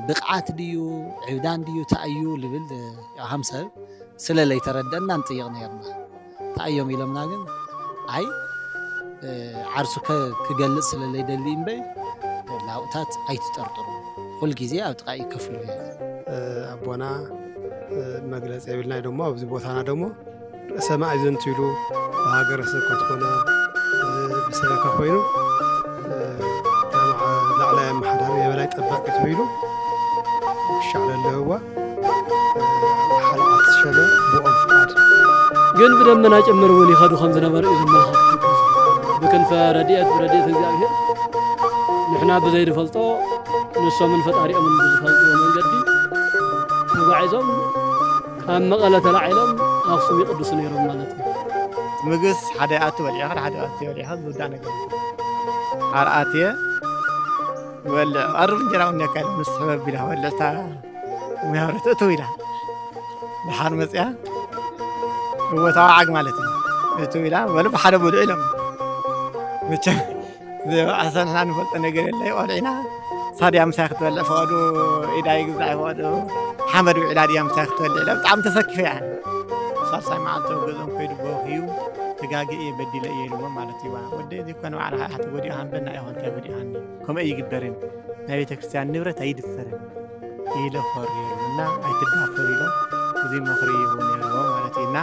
ብቕዓት ድዩ ዕብዳን ድዩ እንታይ እዩ ልብል፣ እ፣ ያው ሃም ሰብ ስለ ለይተረደእና ንጥይቕ ነይርና። እንታይ እዮም ኢሎምና ግን፣ ኣይ፣ እ፣ ዓርሱ ከ-፣ ክገልጽ ስለ ለይደሊ እምበይ፣ ላውታት ኣይትጠርጥሩ፣ ኩል ግዜ ኣብ ጥቓ እዩ ከፍሉ እዩ። እ፣ ኣቦና፣ እ፣ መግለጺ የብልና እዩ ደሞ ኣብዚ ቦታና ደሞ ርእሰ ማእዘንቱ ኢሉ ብሃገረ ስብከት ኮነ፣ እ፣ ብሰበካ ኮይኑ፣ እ፣ ላዕላይ ኣመሓዳሪ የበላይ ጠባቂ ተባሂሉ ክሻዕ ለለህዋ፣ እ፣ ሓለቓ ተሸመ ብኦም ፍቓድ። ግን ብደመና ጭምር እውን ይኸዱ ከም ዝነበሩ እዩ ዘመላኽት። ብክንፈ ረድኤት፣ ብረድኤት እግዚኣብሔር ንሕና ብዘይንፈልጦ ንሶምን ፈጣሪኦምን ብዝፈልጥዎ መንገዲ ተጓዒዞም ካብ መቐለ ተላዒሎም ኣኽሱም ይቕድሱ ነይሮም ማለት እዩ። ምግስ ሓደ ኣቱ በሊዕኻ፣ ሓደ ኣቱ በሊዕኻ ዝውዳእ ነገር እዩ። ኣርኣትየ ዝበልዕ ቀርብ እንጀራ እውን ነካ ኢለ ምስ ሕበብ ኢላ በልዕታ ሙያብረት እትው ኢላ። ደሓር መፅያ እወታዊ ዓግ ማለት እዩ። እትው ኢላ በሉ ብሓደ ብልዑ ኢሎም። መቸም ዘይበኣሰ ንሕና ንፈልጦ ነገር የለ። ቆልዒና ሳድያ ምሳይ ክትበልዕ ፈቐዱ፣ ኢዳ ይግዛዕ ፈቐዱ፣ ሓመድ ውዒላ ድያ ምሳይ ክትበልዕ ኢለ ብጣዕሚ ተሰኪፈ እያ። ሳልሳይ መዓልቲ ኣብ ገዝኦም ከይዱ በኽዩ፣ ተጋግየ በዲለ እየ ኢልዎ ማለት እዩ። ወደይ እዚ እኮ ንባዕልኻ ኢኻ ተጎዲእካ እምበር ንዓይ ኮንካ ኣይጎዲእካኒ። ከምኡ ኣይግበርን። ናይ ቤተ ክርስቲያን ንብረት ኣይድፈርን ኢለ ኮርየሉ እና ኣይትዳፈር ኢሎም እዚ ምኽሪ ይህቡ ነይርዎ ማለት እዩ። እና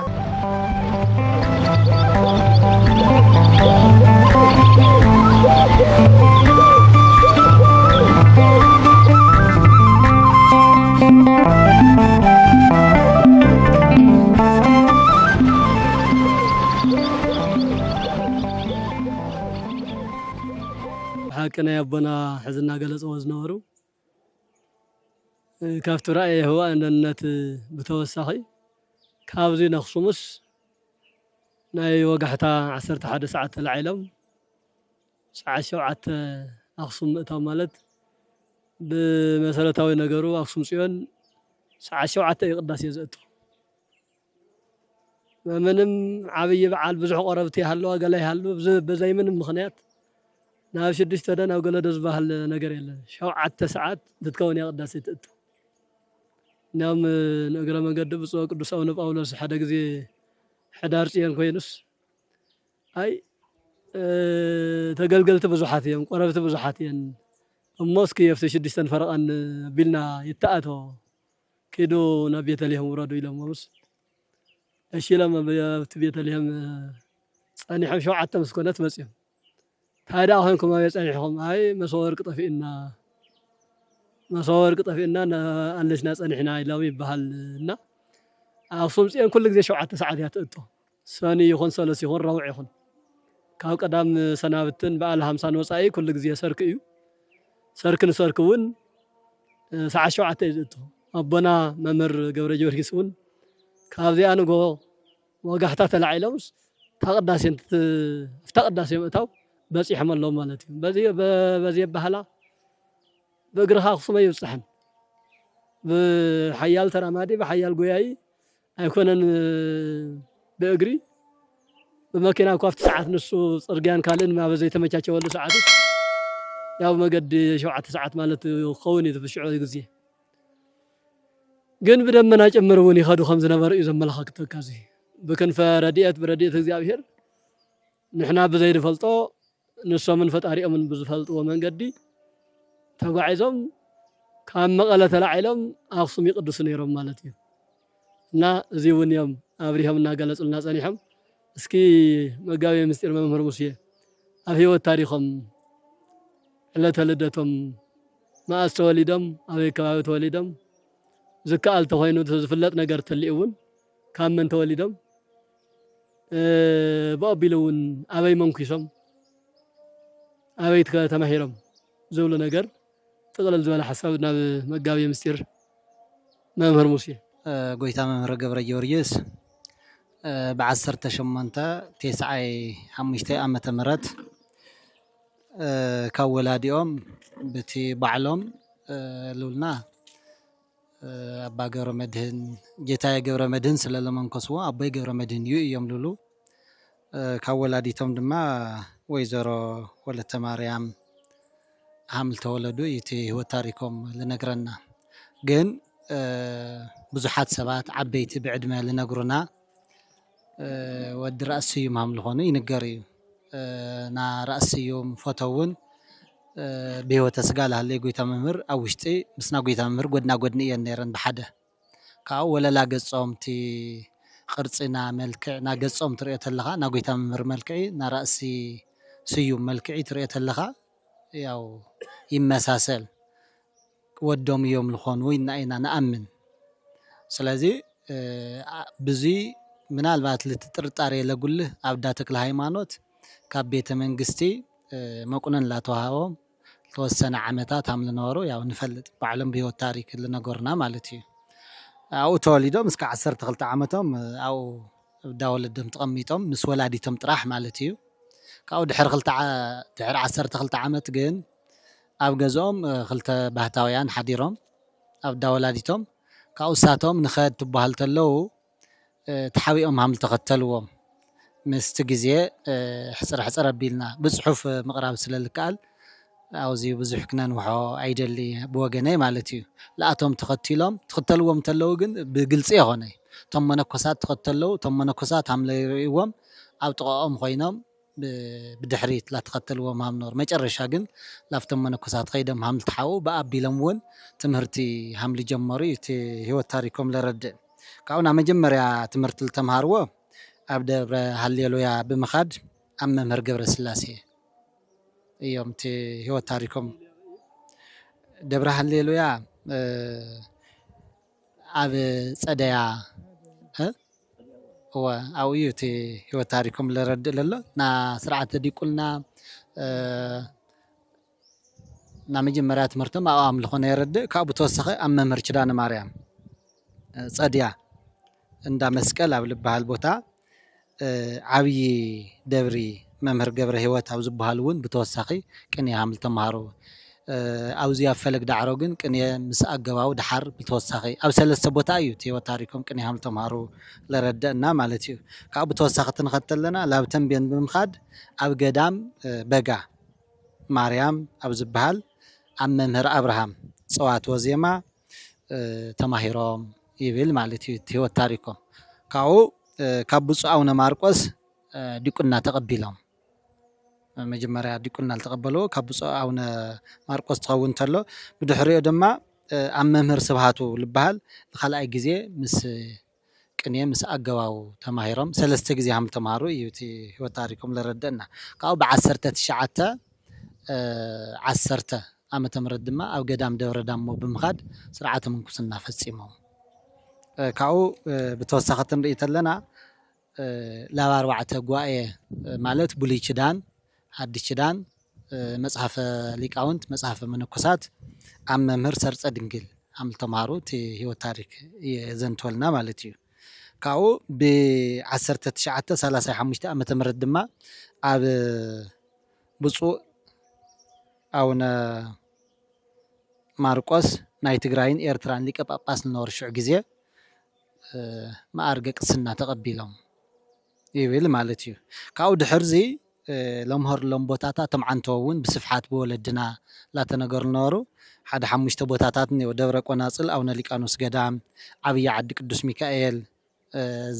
ብሓቂ ናይ ኣቦና ሕዚ እናገለፅዎ ዝነበሩ ካብቲ ራእየ የሆዋ እንደነት ብተወሳኺ ካብዚ ነኽሱምስ ናይ ወጋሕታ ዓሰርተ ሓደ ሰዓት ተላዒሎም ሰዓት ሸውዓተ ኣኽሱም ምእታው ማለት ብመሰረታዊ ነገሩ ኣኽሱም ጽዮን ሰዓት ሸውዓተ እዩ ቅዳሴ ዘእቱ። ምንም ዓብዪ በዓል ብዙሕ ቆረብቲ ይሃልዋ ገለ ይሃሉ ብዝ-፣ በዘይ ምንም ምኽንያት ናብ ሽዱሽተ ደ ናብ ገለዶ ዝበሃል ነገር የለን። ሸውዓተ ሰዓት እንትትከውን እያ ቅዳሴ ትእቱ። እንዲያውም ንእግረ መንገዲ ብፁዕ ቅዱስ ኣቡነ ጳውሎስ ሓደ ግዜ ሕዳር ጽዮን ኮይኑስ፣ ኣይ፣ እ፣ ተገልገልቲ ብዙሓት እዮም፣ ቆረብቲ ብዙሓት እየን። እሞ እስኪ ኣብቲ ሽዱሽተን ፈረቓን ኣቢልና ይተኣቶ፣ ኪዱ ናብ ቤተልሔም ውረዱ ኢሎሞምስ፣ እሺ ኢሎም ኣብ-፣ ኣብቲ ቤተልሔም ጸኒሖም ሸውዓተ ምስ ኮነት መጽዮም። "እንታይ ደኣ ኮንኩም ኣበይ ጸኒሕኹም?" "ኣይ መሶበ ወርቂ ጠፊእና፣ መሶበ ወርቂ ጠፊእና እና ኣለሽና ጸኒሕና" ኢሎም ይበሃል። እና ኣኽሱም ጽዮን ኩሉ ግዜ ሸውዓተ ሰዓት እያ ትእቶ። ሰኑይ ይኹን ሰሉስ ይኹን ረቡዕ ይኹን ካብ ቀዳም ሰናብትን በዓል ሃምሳን ወጻኢ ኩሉ ግዜ ሰርክ እዩ። ሰርክ ንሰርክ እውን፣ እ፣ ሰዓት ሸውዓተ እዩ ዝእቶ። ኣቦና መምህር ገብረ ጊዮርጊስ እውን ካብዚኣ ንግሆ ወጋሕታ ተላዒሎምስ እታ ቅዳሴ እንትት-፣ ኣብታ ቅዳሴ ምእታው በጺሖም ኣለዉ ማለት እዩ። በዚ፣ በ-፣ በዚ ኣበሃህላ ብእግርኻ ኣኽሱም ኣይብጽሕን። ብሓያል ተራማዲ፣ ብሓያል ጎያዪ ኣይኮነን ብእግሪ፣ ብመኪና እኳ ኣብቲ ሰዓት ንሱ ጽርግያን ካልእን ኣብ ዘይተመቻቸወሉ ሰዓት ያው መገዲ ሸውዓተ ሰዓት ማለት ክኸውን እዩ እቲ ብሽዑ ግዜ። ግን ብደመና ጭምር እውን ይኸዱ ከም ዝነበሩ እዩ ዘመላኽተካ። እዚ ብክንፈ ረድኤት፣ ብረድኤት እግዚኣብሔር ንሕና ብዘይንፈልጦ ንሶምን ፈጣሪኦምን ብዝፈልጥዎ መንገዲ ተጓዒዞም ካብ መቐለ ተላዒሎም ኣኽሱም ይቕድሱ ነይሮም ማለት እዩ። እና እዚ እውን እዮም ኣብሪሆም እናገለጹልና ጸኒሖም። እስኪ መጋቤ ምስጢር መምህር ሙሴ ኣብ ህይወት ታሪኾም፣ ዕለተ ልደቶም፣ መኣስ ተወሊዶም፣ ኣበይ ከባቢ ተወሊዶም፣ ዝከኣል ተኾይኑ ዝፍለጥ ነገር ተልዩ እውን ካብ መን ተወሊዶም፣ እ፣ ብኣቢሉ እውን ኣበይ መንኩሶም፣ ኣበይ ተ-፣ ተማሂሮም ዝብሉ ነገር ጥቕልል ዝበለ ሓሳብ ናብ መጋቤ ምስጢር መምህር ሙሴ። እ፣ ጎይታ መምህር ገብረ ጊዮርጊስ፣ እ፣ ብዓሰርተ ሸሞንተ ተስዓይ ሓሙሽተ ዓመተ ምህረት፣ እ፣ ካብ ወላዲኦም ብቲ ባዕሎም፣ እ፣ ልብልና፣ እ፣ ኣባ ገብረ መድህን፣ ጌታዬ ገብረ መድህን ስለ ለመንኮስዎ ኣቦይ ገብረ መድህን እዩ እዮም ልብሉ። እ፣ ካብ ወላዲቶም ድማ ወይዘሮ ወለተ ማርያም፣ ሃም ዝተወለዱ እዩ እቲ ህይወት ታሪኮም ልነግረና። ግን ብዙሓት ሰባት ዓበይቲ ብዕድመ ልነግሩና ወዲ ራእሲ ስዩም ሃም ዝኾኑ ይንገር እዩ። ና ራእሲ ስዩም ፎቶ እውን ብህይወተ ስጋ ላሃለይ ጎይታ መምህር ኣብ ውሽጢ ምስና ጎይታ መምህር ጎድና ጎድኒ እየን ነይረን ብሓደ። ካብኡ ወለላ ገጾም እቲ ቅርጺ ና መልክዕ ና ገጾም ትሪኦ ተለኻ ና ጎይታ መምህር መልክዒ ና ራእሲ ስዩም መልክዒ ትሪኦ ተለኻ ያው ይመሳሰል። ወዶም እዮም ልኾኑ ኢልና ኢና ንኣምን። ስለዚ ብዙይ ምናልባት ልትጥርጣሬ ለጉልህ ኣብ ዳ ተክለ ሃይማኖት ካብ ቤተ መንግስቲ መቁነን ላተዋሃቦም ዝተወሰነ ዓመታት ሃም ልነበሩ ያው ንፈልጥ ባዕሎም ብህይወት ታሪክ ልነገሩና ማለት እዩ። ኣብኡ ተወሊዶም እስከ ዓሰርተ ክልተ ዓመቶም ኣብኡ ዳ ወለዶም ተቐሚጦም ምስ ወላዲቶም ጥራሕ ማለት እዩ። ካብኡ ድሕሪ ክልተ ዓ- ድሕሪ ዓሰርተ ክልተ ዓመት ግን ኣብ ገዝኦም ክልተ ባህታውያን ሓዲሮም ኣብ ዳ ወላዲቶም ካብኡ እሳቶም ንኸድ ትበሃል ተለዉ ተሓቢኦም ሃም ዝተኸተልዎም ምስቲ ግዜ ሕፅረ ሕፅረ ኣቢልና ብፅሑፍ ምቕራብ ስለ ልከኣል ኣብዚ ብዙሕ ክነንውሖ ኣይደሊ ብወገነይ ማለት እዩ። ለኣቶም ተኸቲሎም ትኽተልዎም ተለዉ ግን ብግልፂ የኾነ እቶም መነኮሳት ትኸተለዉ እቶም መነኮሳት ሃም ለይርእይዎም ኣብ ጥቓኦም ኮይኖም ብድሕሪት ላተኸተልዎም ሃም ኖር መጨረሻ ግን ላፍቶም መነኮሳት ከይዶም ሃም ልተሓዉ ብኣቢሎም እውን ትምህርቲ ሃም ልጀመሩ እዩ እቲ ህይወት ታሪኮም ለረድእ። ካብኡ ናብ መጀመርያ ትምህርቲ ልተምሃርዎ ኣብ ደብረ ሃሌሉያ ብምኻድ ኣብ መምህር ገብረ ስላሴ እዮም እቲ ህይወት ታሪኮም። ደብረ ሃሌሉያ ኣብ ጸደያ እወ ኣብኡ እዩ እቲ ህይወት ታሪኮም ለረድእ ለሎ ና ስርዓተ ዲቁልና ና መጀመርያ ትምህርቶም ኣብኡ ኣምልኾ ነየረድእ ካብኡ ተወሳኺ ኣብ መምህር ኪዳነ ማርያም ጸድያ እንዳ መስቀል ኣብ ልበሃል ቦታ ዓብዪ ደብሪ መምህር ገብረ ህይወት ኣብ ዝበሃሉ እውን ብተወሳኺ ቅኔ ሃም ዝተምሃሩ ኣብዚ ኣብ ፈለግ ዳዕሮ ግን ቅኔ ምስ ኣገባቡ ደሓር ብተወሳኺ ኣብ ሰለስተ ቦታ እዩ እቲ ህይወት ታሪኮም ቅኔ ሃም ዝተምሃሩ ለረደእና ማለት እዩ። ካብኡ ብተወሳኺ ትንኸድ ተለና ላብ ተንቤን ብምኻድ ኣብ ገዳም በጋ ማርያም ኣብ ዝበሃል ኣብ መምህር ኣብርሃም ፀዋትወ ዜማ ተማሂሮም ይብል ማለት እዩ እቲ ህይወት ታሪኮም። ካብኡ ካብ ብፁዕ ኣቡነ ማርቆስ ዲቁና ተቐቢሎም መጀመርያ ዲቁና ዝተቐበልዎ ካብ ብፁዕ ኣቡነ ማርቆስ ትኸውን እንተሎ ብድሕሪኡ ድማ ኣብ መምህር ስብሃቱ ዝበሃል ንካልኣይ ግዜ ምስ ቅኔ ምስ ኣገባቡ ተማሂሮም ሰለስተ ግዜ ሃም ተምሃሩ እዩ እቲ ህይወት ታሪኮም ለረደእና። ካብኡ ብዓሰርተ ትሽዓተ ዓሰርተ ዓመተ ምህረት ድማ ኣብ ገዳም ደብረ ዳሞ ብምኻድ ስርዓተ ምንኩስና ፈጺሞም። ካብኡ ብተወሳኺ ትንርኢ ተለና ላብ ኣርባዕተ ጓኤ ማለት ብሉይ ኪዳን፣ ሓድሽ ኪዳን፣ መጽሓፈ ሊቃውንት፣ መጽሓፈ መነኮሳት ኣብ መምህር ሰርጸ ድንግል ኣምል ተምሃሩ እቲ ህይወት ታሪክ የዘንትወልና ማለት እዩ። ካብኡ ብ1935 ዓመተ ምህረት ድማ ኣብ ብፁዕ ኣቡነ ማርቆስ ናይ ትግራይን ኤርትራን ሊቀ ጳጳስ ዝነበሩ ሽዑ ግዜ መኣርገ ቅስና ተቐቢሎም ይብል ማለት እዩ። ካብኡ ድሕርዚ ለምሀርሎም ቦታታት እቶም ዓንተዎ እውን ብስፍሓት ብወለድና ላተነገሩ ነበሩ። ሓደ ሓሙሽተ ቦታታት እኒኦ፣ ደብረ ቆናፅል ኣቡነ ሊቃኖስ ገዳም፣ ዓብዪ ዓዲ ቅዱስ ሚካኤል፣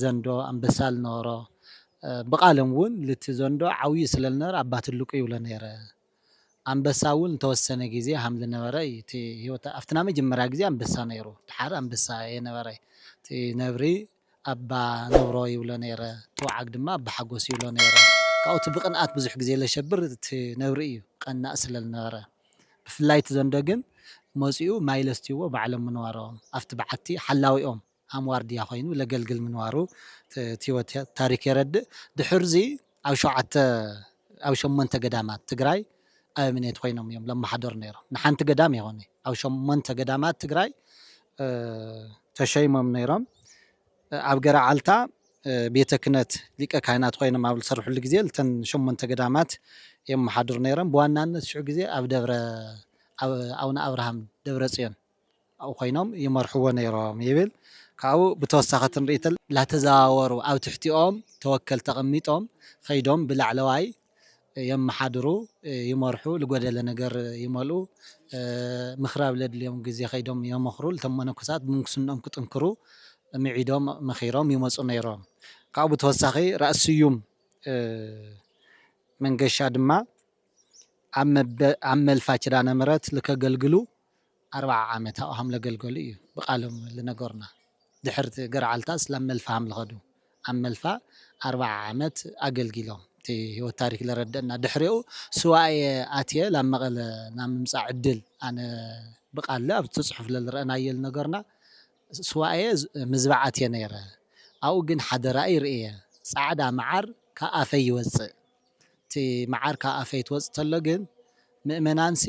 ዘንዶ ኣንበሳ ልነበሮ። ብቓሎም እውን ልቲ ዘንዶ ዓብዪ ስለ ልነበረ ኣባ ትልቁ ይብሎ ነይረ። ኣንበሳ እውን ልተወሰነ ግዜ ሃም ልነበረ እዩ እቲ ህይወት። ኣብቲ ናይ መጀመርያ ግዜ ኣንበሳ ነይሩ፣ ድሓር ኣንበሳ የነበረ። እቲ ነብሪ ኣባ ነብሮ ይብሎ ነይረ፣ እቲ ወዓግ ድማ ኣባ ሓጎስ ይብሎ ነይረ። ካብኡ እቲ ብቕንኣት ብዙሕ ግዜ ለሸብር እቲ ነብሪ እዩ፣ ቀናእ ስለ ልነበረ። ብፍላይ እቲ ዘንዶ ግን መፂኡ ማይ ለስትይዎ ባዕሎም ምንባሮም፣ ኣብቲ በዓቲ ሓላዊኦም ሃም ዋርድያ ኮይኑ ለገልግል ምንባሩ እቲ ህይወት ታሪክ የረድእ። ድሕርዚ ኣብ ሸውዓተ ኣብ ሸሞንተ ገዳማት ትግራይ ኣበምኔት ኮይኖም እዮም ለመሓደሩ ነይሮም። ንሓንቲ ገዳም የኾነ ኣብ ሸሞንተ ገዳማት ትግራይ ተሸይሞም ነይሮም። ኣብ ገረዓልታ ቤተ ክህነት ሊቀ ካህናት ኮይኖም ኣብ ዝሰርሕሉ ግዜ እተን ሸሞንተ ገዳማት የመሓድሩ ነይሮም። ብዋናነት ሽዑ ግዜ ኣብ ደብረ ኣብ ኣቡነ ኣብርሃም ደብረ ጽዮን ኣብኡ ኮይኖም ይመርሕዎ ነይሮም ይብል። ካብኡ ብተወሳኺ ትንርኢ ተለና ላተዘዋወሩ ኣብ ትሕቲኦም ተወከል ተቐሚጦም ከይዶም ብላዕለዋይ የመሓድሩ፣ ይመርሑ፣ ዝጎደለ ነገር ይመልኡ፣ ምኽራብ ለድልዮም ግዜ ከይዶም የመኽሩ፣ እቶም መነኮሳት ብምንኩስንኦም ክጥንክሩ ምዒዶም መኺሮም ይመፁ ነይሮም። ካብኡ ብተወሳኺ ራእሲ ስዩም መንገሻ ድማ ኣብ መበ- ኣብ መልፋ ኪዳነ ምሕረት ልከገልግሉ ኣርብዓ ዓመት ኣብኡ ሃም ለገልገሉ እዩ ብቃሎም ልነገሩና። ድሕርቲ ገርዓልታ ስላም መልፋ ሃም ልኸዱ ኣብ መልፋ ኣርብዓ ዓመት ኣገልጊሎም እቲ ህይወት ታሪክ ለረደና። ድሕሪኡ ስዋኤ ኣትየ ላብ መቐለ ናብ ምምፃእ ዕድል ኣነ ብቃለ ኣብ ትፅሑፍ ለልረአናየ ልነገሩና። ስዋኤ ዝ- ምዝባዕ ኣትየ ነይረ። ኣብኡ ግን ሓደ ራእይ ርእየ። ፃዕዳ መዓር ካብ ኣፈይ ይወፅእ። እቲ መዓር ካብ ኣፈይ ትወፅእ ተሎ ግን ምእመናንሲ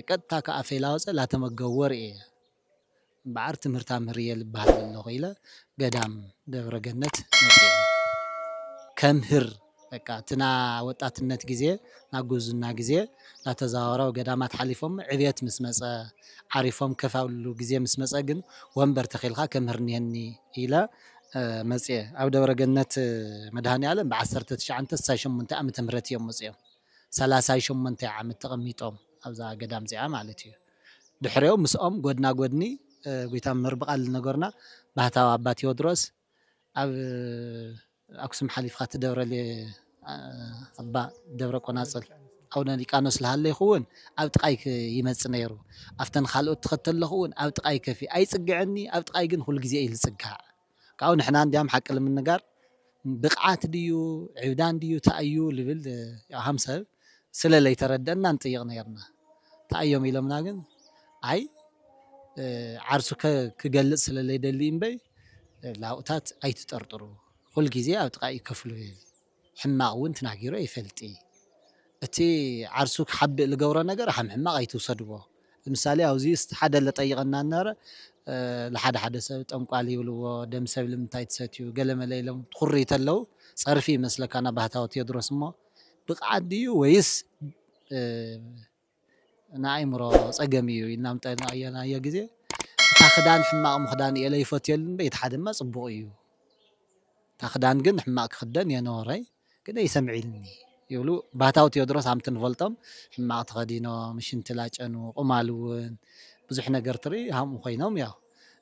ቀጥታ ካብ ኣፈይ ላወፀ ላተመገብዎ ርእየ። እምበኣር ትምህርት ኣምህር እየ ልበሃል ዘለኹ ኢለ ገዳም ደብረ ገነት መፅየ። ከምህር በቃ እቲ ና ወጣትነት ግዜ ና ጉብዝና ግዜ ናተዛወረ ገዳማት ሓሊፎም ዕብየት ምስ መፀ ዓሪፎም ከፍ ኣብሉ ግዜ ምስ መፀ ግን ወንበር ተኺልካ ከምህር እኒሀኒ ኢለ መፅየ። ኣብ ደብረ ገነት መድሃኒ ኣለም ብዓሰርተ ትሽዓተ ስሳይ ሸሞንተ ዓመተ ምህረት እዮም መፅዮም። ሰላሳይ ሸሞንተ ዓመት ተቐሚጦም ኣብዛ ገዳም እዚኣ ማለት እዩ። ድሕሪኦም ምስኦም ጎድና ጎድኒ ጎይታ መምህር ብቃል ዝነገሩና ባህታዊ ኣባ ቴዎድሮስ ኣብ ኣክሱም ሓሊፍካ ትደብረል ኣባ ደብረ ቆናፅል ኣቡነ ሊቃኖስ ልሃለ ይኸውን ኣብ ጥቃይ ይመፅ ነይሩ። ኣብተን ካልኦት ትኸተል ለኹ እውን ኣብ ጥቃይ ከፊ ኣይፅግዐኒ ኣብ ጥቃይ ግን ኩሉ ግዜ እዩ ዝፅጋዕ። ካብኡ ንሕና እንዲያም ሓቂ ንምንጋር ብቕዓት ድዩ ዕብዳን ድዩ ተኣዩ ልብል ሃም ሰብ ስለ ለይተረደአና ንጥይቕ ነይርና። ተኣዮም ኢሎምና ግን ኣይ ዓርሱ ክገልፅ ስለ ለይደሊ እምበይ ላውታት ኣይትጠርጥሩ፣ ኩል ግዜ ኣብ ጥቓ እዩ ከፍሉ ይብል። ሕማቕ እውን ትናጊሮ ይፈልጢ። እቲ ዓርሱ ክሓብእ ልገብሮ ነገር ሃም ሕማቕ ኣይትውሰድዎ። ንምሳሌ ኣብዚ ሓደ ለጠይቐና እናረ ለሓደ ሓደ ሰብ ጠንቋል ይብልዎ፣ ደም ሰብ ልምንታይ ትሰትዩ ገለመለ ኢሎም ትኹሪ ተለው ጸርፊ ይመስለካ ናባህታዊ ቴድሮስ እሞ ብቕዓት ድዩ ወይስ ንኣእምሮ ጸገም እዩ ኢልና ምጠናየናዮ ግዜ እታ ክዳን ሕማቕ ምኽዳን እየ ለይፈትየሉ እምበይ እቲ ሓደማ ጽቡቕ እዩ። እታ ክዳን ግን ሕማቕ ክኽደን የነበረይ ግን ኣይሰምዒልኒ ይብሉ። ባህታዊ ቴዎድሮስ ሃምቲ ንፈልጦም ሕማቕ ተኸዲኖም ሽንቲ ላጨኑ ቁማል እውን ብዙሕ ነገር ትርኢ ሃምኡ ኮይኖም ያው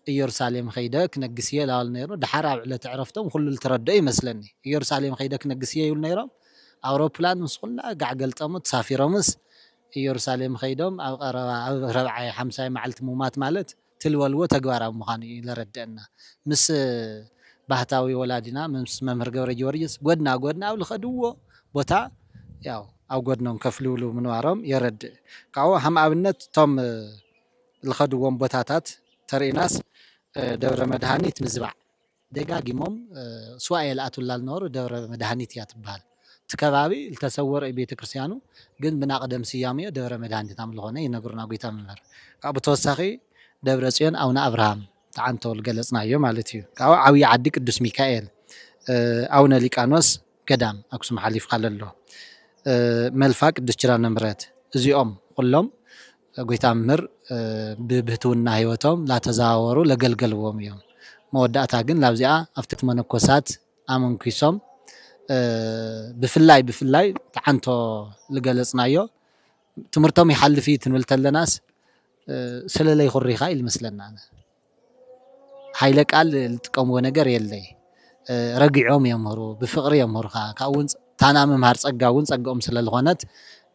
ኢየሩሳሌም ኸይደ ክነግስ እየ ላበሉ ነይሩ። ድሓር ኣብ ዕለት ዕረፍቶም ኩሉ ልትረድኦ ይመስለኒ። ኢየሩሳሌም ኸይደ ክነግስ እየ ይብሉ ነይሮም። ኣውሮፕላን ምስ ኩላ ጋዕ ገልጠሙ ተሳፊሮምስ ኢየሩሳሌም ኸይዶም ኣብ ቀረባ ኣብ ረብዓይ ሓምሳይ መዓልቲ ሙማት ማለት ትልበልዎ ተግባራዊ ምዃኑ እዩ ለረድአና። ምስ ባህታዊ ወላዲና ምስ መምህር ገብረ ጊዮርጊስ ጎድና ጎድና ኣብ ልኸድዎ ቦታ ያው ኣብ ጎድኖም ከፍልብሉ ምንባሮም የረድእ። ካብኡ ሃም ኣብነት እቶም ልኸድዎም ቦታታት ተርእናስ ደብረ መድሃኒት ምዝባዕ ደጋጊሞም ስዋኤ ልኣትውላ ልነበሩ ደብረ መድሃኒት እያ ትበሃል። እቲ ከባቢ ልተሰወረ እዩ ቤተ ክርስቲያኑ ግን ብናቕደም ስያሜ ደብረ መድሃኒት ኣምልኾነ ይነግሩና ጎይታ መምህር። ካብኡ ብተወሳኺ ደብረ ጽዮን ኣቡነ ኣብርሃም ተዓንቶ ልገለጽናዮ ማለት እዩ። ካብኡ ዓብዪ ዓዲ ቅዱስ ሚካኤል ኣቡነ ሊቃኖስ ገዳም ኣክሱም ሓሊፍካ ለሎ መልፋ ቅዱስ ኪዳነ ምሕረት እዚኦም ኩሎም ጎይታ መምህር ብብህትውና ህይወቶም ላተዘዋወሩ ለገልገልዎም እዮም። መወዳእታ ግን ላብዚኣ ኣብቲ መነኮሳት ኣመንኪሶም ብፍላይ ብፍላይ ተዓንቶ ልገለጽናዮ ትምህርቶም ይሓልፍ እዩ ትንብል ተለናስ ስለ ለይኹሪኻ ኢሉ መስለና። ሓይለ ቃል ልጥቀምዎ ነገር የለይ። ረጊዖም የምህሩ፣ ብፍቕሪ የምህሩኻ። ካብኡ እውን ታና ምምሃር ጸጋ እውን ጸግኦም ስለ ዝኾነት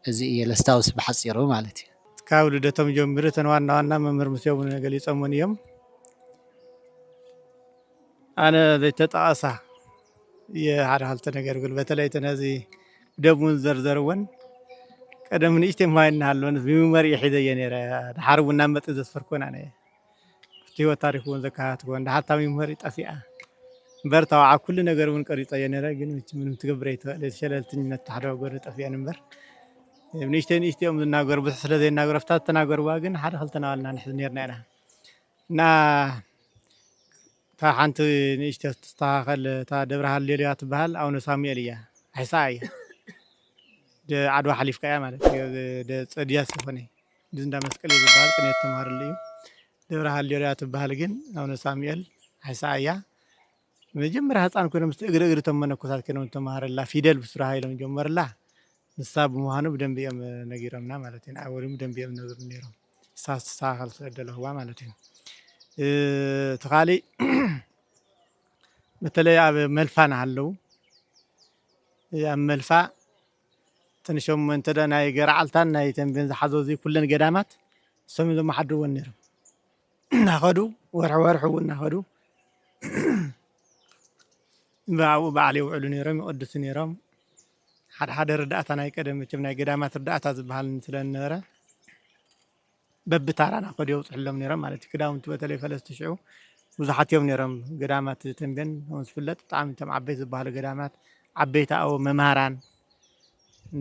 እዚ እየ ለስታውስ ብሓጺሩ ማለት እዩ። ካብ ልደቶም ጀምሩ እተን ዋና ዋና መምህር ምስኦም ገሊጾምን እዮም። ኣነ ዘይተጠቐሳ እየ ሓደ ክልተ ነገር ብል በተለይ እተን እዚ ደሙን ዘርዘርወን ቀደም ንእሽተይ ማይ እናሃለወን ብሚሞሪ እየ ሒዘየ ነይረ። ድሓር እውን ናብ መጽእ ዘስፈርኩወን ኣነ እየ። እቲ ህይወት ታሪክ እውን ዘካታትኩወን ድሓር እታ ሚሞሪ ጠፊኣ እምበር እታ ወዓ ኩሉ ነገር እውን ቀሪጸየ ነይረ። ግን ምንም ትገብር ኣይትኽእል ሸለልትኝነት ታሕደ ጎኒ ጠፊአን እምበር ንእሽተይ ንእሽተይ እዮም ዝናገሩ ብዙሕ ስለ ዘይናገሩ ኣብታ ዝተናገርዋ ግን ሓደ ክልተ ናባልና ንሕዝ ነርና ኢና እና እታ ሓንቲ ንእሽቶ ትስተኻኸል እታ ደብረ ሃሌሉያ ትበሃል ኣቡነ ሳሙኤል እያ። ኣይሰኣ እያ። ዓድዋ ሓሊፍካ እያ ማለት እዩ። ጸድያ ዝኾነ እዚ እንዳ መስቀል እዩ ዝበሃል ቅኔት ተምሃርሉ እዩ። ደብረ ሃሌሉያ ትበሃል ግን ኣቡነ ሳሙኤል ኣይሰኣ እያ። መጀመርያ ህፃን ኮይኖም ምስ እግሪ እግሪ እቶም መነኮሳት ኮይኖም ተምሃረላ ፊደል ብስራሃ ኢሎም ጀመርላ። ንሳ ብምዃኑ ብደንቢ እዮም ነጊሮምና ማለት እዩ። ንኣወሪሙ ብደንቢ እዮም ነግሩ ነይሮም። ንሳ ትስተኻኸል ስለ ደለኽዋ ማለት እዩ። እቲ ካሊእ በተለይ ኣብ መልፋ ናሃለዉ ኣብ መልፋ ትንሾም እንተ ናይ ገርዓልታን ናይ ተንቤን ዝሓዞ እዚ ኩለን ገዳማት እሶም ዘመሓድርዎን ነይሮም። እናኸዱ ወርሒ ወርሒ እውን እናኸዱ ብኣኡ በዓል የውዕሉ ነይሮም፣ ይቐድሱ ነይሮም። ሓደ ሓደ ርዳእታ ናይ ቀደም መቸም ናይ ገዳማት ርዳእታ ዝበሃል ስለ ዝነበረ በብታራ እናኸዱ የውፅሕሎም ነይሮም ማለት እዩ። ክዳውንቲ በተለይ ፈለስቲ ሽዑ ብዙሓት እዮም ነይሮም። ገዳማት ተንቤን ከም ዝፍለጥ ብጣዕሚ እቶም ዓበይቲ ዝበሃሉ ገዳማት ዓበይቲ ኣብኡ መምሃራን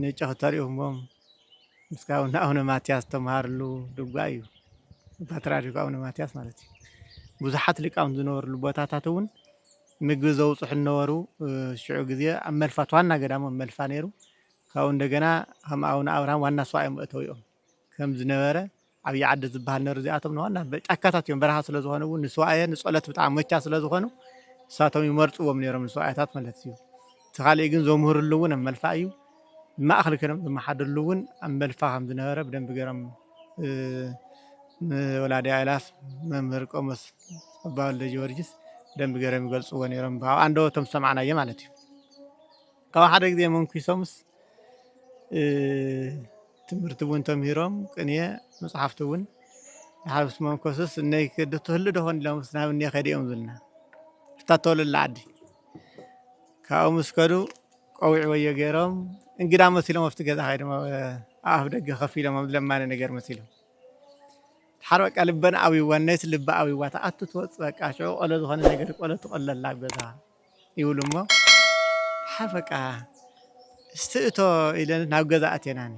ንጨኽ ተሪኦምዎም ምስካብ ንኣቡነ ማትያስ ተምሃርሉ ድጓ እዩ። ፓትርያርክ ኣቡነ ማትያስ ማለት እዩ። ብዙሓት ሊቃውንት ዝነበርሉ ቦታታት እውን ምግቢ ዘውፅሑ ነበሩ። ሽዑ ግዜ ኣብ መልፋ ዋና ገዳሞም መልፋ ነይሩ። ካብኡ እንደገና ከም ኣቡነ ኣብርሃም ዋና ስዋእ እዮም እተው እዮም ከም ዝነበረ ዓብዪ ዓዲ ዝበሃል ነሩ እዚኣቶም ንዋና ጫካታት እዮም በረኻ ስለ ዝኾኑ እውን ንስዋእየ ንፀሎት ብጣዕሚ መቻ ስለ ዝኾኑ እሳቶም ይመርፅዎም ነይሮም ንስዋእያታት ማለት እዩ። እቲ ካሊእ ግን ዘምህርሉ እውን ኣብ መልፋ እዩ። ማእኸል ኮይኖም ዝመሓደርሉ እውን ኣብ መልፋ ከም ዝነበረ ብደንቢ ገይሮም ንወላዲ ኣእላፍ መምህር ቆሞስ ኣባ ወልደ ጊዮርጊስ ብደንቢ ገይሮም ይገልፅዎ ነይሮም። ካብ ኣንደበቶም ዝሰማዕናዮ ማለት እዩ። ካብ ሓደ ግዜ መንኩሶምስ ትምህርቲ እውን ተምሂሮም ቅንየ መፅሓፍቲ እውን ድሓር ምስ መንኮስስ እነይ ክድትህሉ ዶኾን ኢሎም ናብ እኒኦ ከይደ እዮም ዝብልና ፍታተወለላ ዓዲ ካብኡ ምስ ከዱ ቆዊዕ ወዮ ገይሮም እንግዳ መሲሎም ኣብቲ ገዛ ከይዶም ኣፍ ደገ ከፍ ኢሎም ኣብ ለማኒ ነገር መሲሎም ድሓር በቃ ልበን ኣዊዋ ነቲ ልቢ ኣዊዋ ተኣቱ ትወፅ በቃ ሽዑ ቆሎ ዝኾነ ነገር ቆሎ ትቆለላ ኣብ ገዛ ይብሉ እሞ ድሓር በቃ እስቲ እቶ ኢለን ናብ ገዛ ኣቴናኒ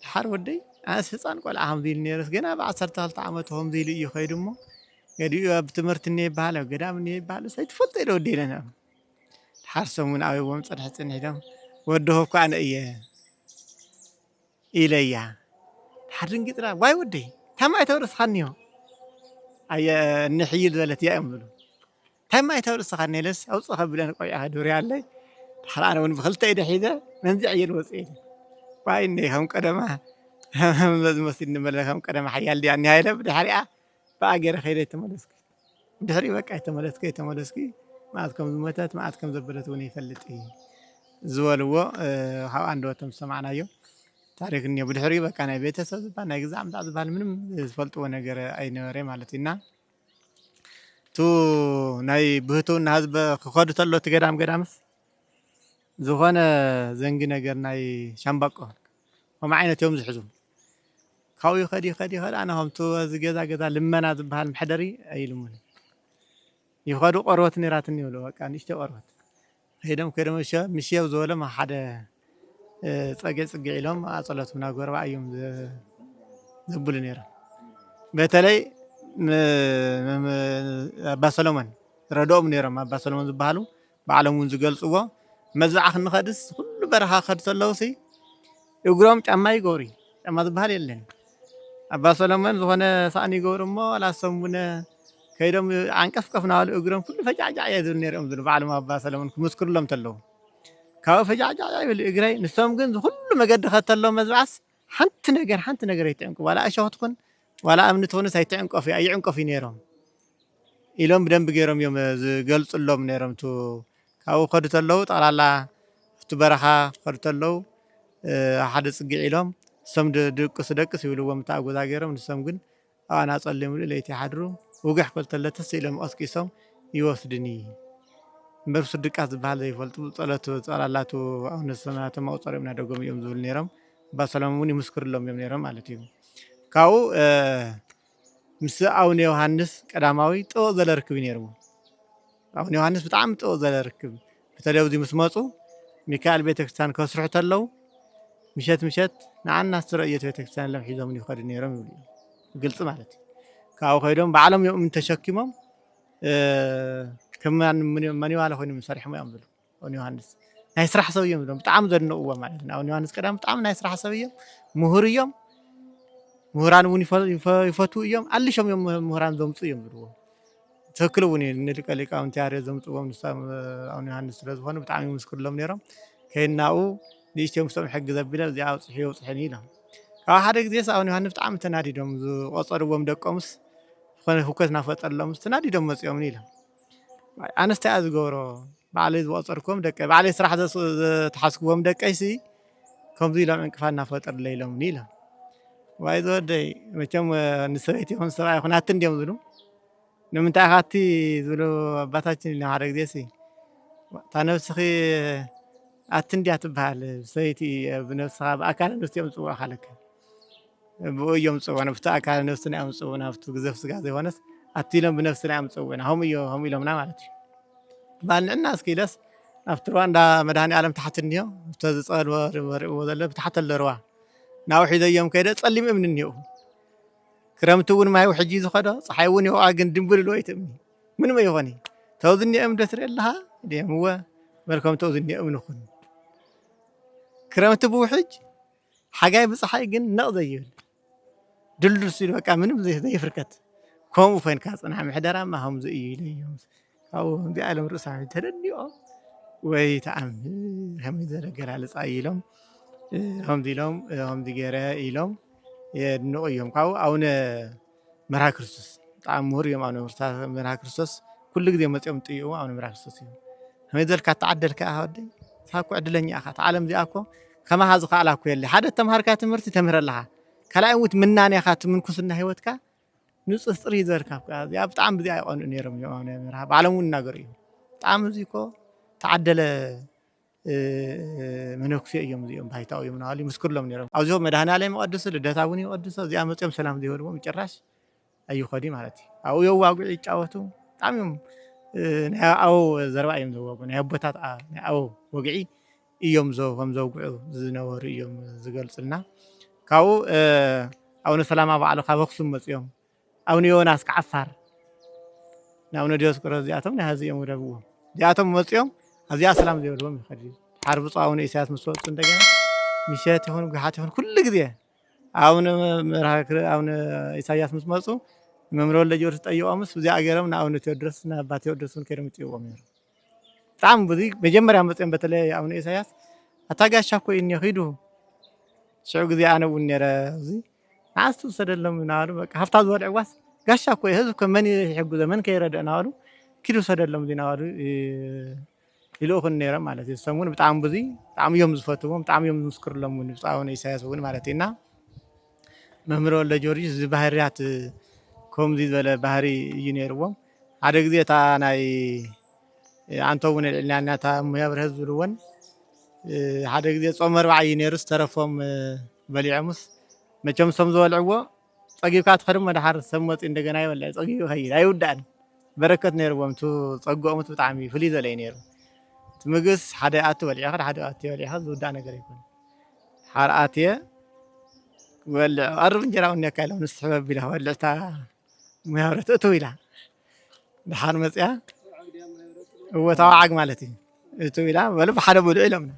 ድሓር ወደይ ኣነስ ህፃን ቆልዓ ከምዚ ኢሉ ነይረስ ገና ብዓሰርተ ክልተ ዓመቱ ከምዚ ኢሉ እዩ ከይዱ እሞ ገዲኡ ኣብ ትምህርቲ እኒኦ ይበሃል ኣብ ገዳም እኒኦ ይበሃል እስ ኣይትፈልጦ ኢለ ወደ ኢለን ድሓር ሰሙን ኣበይዎም ፅንሒ ፅንሒ ኢሎም ወደሆ እኮ ኣነ እየ ኢለያ ድሓር ድንጊጥና ዋይ ወደይ እንታይ ማይ ተውርስኻኒዮ ኣየ እንሕይል ዝበለት እያ እዮም ዝብሉ እንታይ ማይ ተውርስኻኒ ኢለስ ኣውፅእ ከብለን ቆቢዓ ከድርያ ኣለይ ድሓር ኣነ እውን ብክልተ ኢደ ሒዘ መንዚ ዕየል ወፅእ ኢለ ዋይ እኒ ከም ቀደማ ዝመሲል ንመለ ከም ቀደማ ሓያል ድያ እኒሃ ኢለ ብድሕሪኣ ብኣ ገይረ ከይደ ኣይተመለስኩ ድሕሪ በቃ ኣይተመለስኩ ኣይተመለስኩ መዓት ከም ዝሞተት መዓት ከም ዘበለት እውን ይፈልጥ እዩ ዝበልዎ ካብ ኣንደበቶም ዝሰማዕናዮ ታሪክ እኒኦ ብድሕሪኡ በቃ ናይ ቤተሰብ ዝበሃል ናይ ግዛዕ ምፃእ ዝበሃል ምንም ዝፈልጥዎ ነገር ኣይነበረ ማለት እዩ እና እቲ ናይ ብህትውና ህዝቢ ክኸዱ ተሎ እቲ ገዳም ገዳምስ ዝኾነ ዘንጊ ነገር ናይ ሻምባቆ ከምኡ ዓይነት እዮም ዝሕዙ ካብኡ ይኸድ ይኸድ ይኸድ ኣነ ከምቲ እዚ ገዛ ገዛ ልመና ዝበሃል መሕደሪ ኣይልሙን ይኸዱ ቆርበት ነይራትኒ ይብሉ በቃ ንእሽተይ ቆርበት ከይዶም ከይዶም ምሸ ምሸ ኣብ ዝበሎም ሓደ ፀገ ፅግዕ ኢሎም ኣፀሎት ምና ጎረባ እዮም ዘብሉ ነይሮም በተለይ ኣባ ሰሎሞን ረድኦም ነይሮም ኣባ ሰሎሞን ዝበሃሉ ባዕሎም እውን ዝገልፅዎ መዝባዓ ክንኸድስ ኩሉ በረኻ ክኸዱ ተለውሲ እግሮም ጫማ ይገብሩ ጫማ ዝበሃል የለን ኣባ ሰሎሞን ዝኾነ ሳእኒ ይገብሩ እሞ ላሰሙነ ከይዶም ዓንቀፍቀፍ ናበሉ እግሮም ኩሉ ፈጃዕጃዕ እየ ዝብል ነይሮም ዝብሉ ባዕሎም ኣባ ሰለሞን ክምስክርሎም ተለዉ ካብኡ ፈጃዕጃዕ ይብል እግረይ ንሶም ግን ዝኩሉ መገዲ ከተሎም መዝባዕስ ሓንቲ ነገር ሓንቲ ነገር ኣይትዕንቁ ዋላ እሾኽትኩን ዋላ እምኒ ትኹንስ ኣይትዕንቀፉ ኣይዕንቀፉ ነይሮም ኢሎም ብደንብ ገይሮም እዮም ዝገልፅሎም ነይሮም ካብኡ ከዱ ተለዉ ጠቕላላ ኣብቲ በረኻ ከዱ ተለዉ ሓደ ፅግዕ ኢሎም እሶም ድቅሱ ደቅስ ይብልዎም እታ ጎዛ ገይሮም ንሶም ግን ኣብኣና ጸሊምሉ ለይቲ ይሓድሩ ውግሕ ክብል ተሎ ተስ ኢሎም ቀስቂሶም ይወስድኒ እምበር ብሱ ድቃስ ዝበሃል ዘይፈልጡ ጸሎት ጸላላቱ ኣቡነ ሰማያቶም ኣቁጸር እዮም እናደገሙ እዮም ዝብሉ ነይሮም ኣባ ሰሎሞን እውን ይምስክርሎም እዮም ነይሮም ማለት እዩ ካብኡ ምስ ኣቡነ ዮሃንስ ቀዳማዊ ጥብቕ ዘለ ርክብ እዩ ነይርዎ ኣቡነ ዮሃንስ ብጣዕሚ ጥብቕ ዘለ ርክብ በተለይ ኣብዚ ምስ መፁ ሚካኤል ቤተክርስትያን ከስርሑ ተለዉ ምሸት ምሸት ንዓና ስትረእየት ቤተክርስትያን ኢሎም ሒዞም ይኸዱ ነይሮም ይብሉ ግልፂ ማለት እዩ ካብኡ ከይዶም ባዕሎም እዮም ተሸኪሞም ከም መኒዋለ ኮይኖም ሰሪሖም እዮም ዝብሉ ኣቡነ ዮሃንስ ናይ ስራሕ ሰብ እዮም ዝብሎም ብጣዕሚ ዘድንቕዎ ማለት እዩ ኣቡነ ዮሃንስ ቀዳም ብጣዕሚ ናይ ስራሕ ሰብ እዮም ምሁር እዮም ምሁራን እውን ይፈትዉ እዮም ኣልሾም እዮም ምሁራን ዘምፁ እዮም ዝብልዎ ትክክል እውን እዩ ንሊቀ ሊቃውንቲ ያሬድ ዘምፅዎም ንሳም ኣቡነ ዮሃንስ ስለ ዝኾኑ ብጣዕሚ ይምስክርሎም ነይሮም ከይናኡ ንእሽተይ ምስኦም ሕግዝ ኣቢለ እዚኣ ኣውፅሑ የውፅሐኒ ኢሎም። ካብ ሓደ ግዜ ኣቡነ ዮሃንስ ብጣዕሚ ተናዲዶም፣ ዝቆፀርዎም ደቆምስ ዝኾነ ህውከት እናፈጠረሎምስ ተናዲዶም መፂኦምኒ ኢሎም። ኣነስ እንታይ እየ ዝገብሮ? ባዕለይ ዝቆፀርክዎም ደቀይ፣ ባዕለይ ስራሕ ዘስ-፣ ዘተሓዝክዎም ደቀይሲ ከምዚ ኢሎም ዕንቅፋት እናፈጠሩለይ ኢሎምኒ ኢሎም። ዋይ ዝወደይ፣ መቸም ንሰበይቲ ይኹን ሰብኣይ ይኹን ኣቲ እንዲዮም ዝብሉ። ንምንታይ ኢኻ ኣቲ ዝብሉ ኣባታችን ኢልና ሓደ ግዜ ሲ፣ እታ ነብስኺ ኣቲ እንድያ ትበሃል፣ ብሰበይቲ፣ ብነብስኻ፣ ብኣካለ ነብሲ እዮም ዝፅውዑኻ ለካ። ብኡ እዮም ዝፅውዑና፣ ብቲ ኣካለ ነብስና እዮም ዝፅውዑና፣ ብቲ ግዘፍ ስጋ ዘይኮነስ ኣቲ ኢሎም ብነብስና እዮም ዝፅውዑና። ከምኡ እዮ-፣ ከምኡ ኢሎምና ማለት እዩ። ባል ንዕና እስኪ ኢለስ ናብቲ ሩባ እንዳ መድሃኔ ኣለም ታሕቲ እኒኦ፣ ኣብቲ ዝፀልዎ ርዎ ዘሎ ብታሕቲ ኣሎ ሩባ። ናብኡ ሒዘዮም ከይደ፣ ፀሊም እምኒ እኒኦ። ክረምቲ እውን ማይ ውሕጅ እዩ ዝኸዶ፣ ፀሓይ እውን ይወቕዖ፣ ግን ድምብልል ወይ ትእምኒ። ምንም ኣይኾን እዩ። ተው ዝኒኦ እምኒ ዶ ትርኢ ኣለኻ? ድዮም እወ። በል ከም ተው ዝኒኦ እምኒ ኩን። ክረምቲ ብውሕጅ፣ ሓጋይ ብፀሓይ ግን ነቕ ዘይብል። ድልዱል ሲሉ በቃ ምንም ዘይ-፣ ዘይፍርከት። ከምኡ ኮይንካ ፅናሕ፣ ምሕደራማ ከምዚ እዩ ኢለ እዮም። ካብኡ ከምዚ ኣለም ርእሳ ተደኒቖም፣ ወይ ተኣምር፣ ከመይ ዝበለ ኣገላልፃ እዩ ኢሎም፣ እ፣ ከምዚ ኢሎም፣ እ፣ ከምዚ ገይረ ኢሎም የድንቑ እዮም። ካብኡ ኣቡነ መርሃ ክርስቶስ ብጣዕሚ ምሁር እዮም። ኣቡነ መርሃ ክርስቶስ ኩሉ ግዜ መፂኦም ጥይቑ ኣቡነ መርሃ ክርስቶስ እዮም። ከመይ ዘልካ ተዓደልካ ኢኻ ወደይ? ንስኻ እኮ ዕድለኛ ኢኻ። እታ ዓለም እዚኣ እኮ ከማኻ ዝኸኣላ እኮ የለ። ሓደ ተምሃርካ ትምህርቲ ተምህረ ኣለኻ። ካልኣይ እውት ምናንያኻ እቲ ምንኩስና ህይወትካ ንፁህ ፅርይ ዝበልካ እኮ። እዚኣ ብጣዕሚ ብዚኣ ይቐንኡ ነይሮም እዮም ኣቡነ መርሃ። ባዕሎም እውን ይናገሩ እዮም። ብጣዕሚ እዚ እኮ ተዓደለ፣ እ፣ መነኩሴ እዮም እዚኦም፣ ባይታዊ እዮም እናበሉ ይምስክርሎም ነይሮም። ኣብዚ መድኃኔዓለም ይቐድሱ፣ ልደታ እውን ይቐድሱ፣ እዚኣ መፅኦም ሰላም ዘይበልዎም ጭራሽ ኣይኸዱ ማለት እዩ። ኣብኡ የዋግዑ ይጫወቱ። ብጣዕሚ እዮም፣ እ፣ ናይ ኣበው ዘረባ እዮም ዘዋግዑ። ናይ ኣቦታት፣ ኣ-፣ ናይ ኣበው ወግዒ እዮም ዘ-፣ ከም ዘውግዑ ዝነበሩ እዮም ዝገልጹልና። ካብኡ፣ እ፣ ኣቡነ ሰላማ ባዕሉ ካብ ኣኽሱም መጺኦም፣ ኣቡነ ዮናስ ካብ ዓፋር፣ ንኣቡነ ዲዮስቆሮስ እዚኣቶም ናይ ሀዚ እዮም ውደብዎም። እዚኣቶም መጺኦም ኣብዚኣ ሰላም ዘይብልዎም ይኸዱ። ድሓር ብፁዕ ኣቡነ ኢሳያስ ምስ ወጹ እንደገና ምሸት ይኹን ጉሓት ይኹን ኩሉ ግዜ ኣቡነ መርሃ ክር-፣ ኣቡነ ኢሳያስ ምስ መጹ፣ መምህር ወልደ ጊዮርጊስ ጠይቖምስ፣ ብዚኣ ገይሮም ንኣቡነ ቴዎድሮስ፣ ንኣባ ቴዎድሮስ እውን ከይዶም ይጥይቕዎም ነይሮም። ብጣዕሚ ብዙይ መጀመርያ መጺኦም፣ በተለይ ኣቡነ ኢሳያስ፣ "ኣታ ጋሻ እኮ እዩ እኒኦ፣ ኪዱ። ሽዑ ግዜ ኣነ እውን ነይረ፣ እዚ ንዓስ ትውሰደሎም" እናበሉ፣ በቃ፣ ሃፍታ ዝበልዕዋስ፣ "ጋሻ እኮ እዩ፣ ህዝቢ እኮ መን ይሕግዞ፣ መን ከይረድኦ?" እናበሉ፣ "ኪዱ ውሰደሎም" እዚ እናበሉ፣ እ፣ ይልእኹኒ ነይሮም ማለት እዩ። እሶም እውን ብጣዕሚ ብዙይ፣ ብጣዕሚ እዮም ዝፈትዎም፣ ብጣዕሚ እዮም ዝምስክርሎም እውን፣ ብፁዕ ኣቡነ ኢሳያስ እውን ማለት እዩ። እና መምህር ወልደ ጊዮርጊስ እዚ ባህርያት፣ ከምዚ ዝበለ ባህሪ እዩ ነይርዎም። ሓደ ግዜ እታ ናይ ኣንተ እውን የልዕልና፣ እታ እሙያ ብርሀ ዝብልወን፣ ሓደ ግዜ ጾም ኣርብዓ እዩ ነይሩ፣ ዝተረፎም በሊዖምስ፣ መቸም እሶም ዝበልዕዎ ጸጊብካ ትኸድ እሞ፣ ደሓር ሰብ መጺኡ እንደገና ይበልዕ፣ ጸጊቡ ይኸይድ፣ ኣይውዳእን። በረከት ነይርዎም፣ እቲ ጸግኦምስ ብጣዕሚ ፍልይ ዝበለ እዩ ነይሩ። እቲ ምግብስ ሓደ ኣቲ በሊዕኻ፣ ሓደ ኣቲ በሊዕኻ ዝውዳእ ነገር ኣይኮነን። ሓር ኣትየ ክበልዕ፣ "ቀርብ እንጀራ እውን እኒኦካ" ኢሎም፣ ንስቲ ሕበብ ኢላ ክበልዕ፣ እታ ሙያ ብረት እትው ኢላ። ደሓር መፅያ፣ እወ፣ እታ ወዓግ ማለት እዩ። እትው ኢላ፣ "በሉ ብሓደ ብልዑ" ኢሎምና።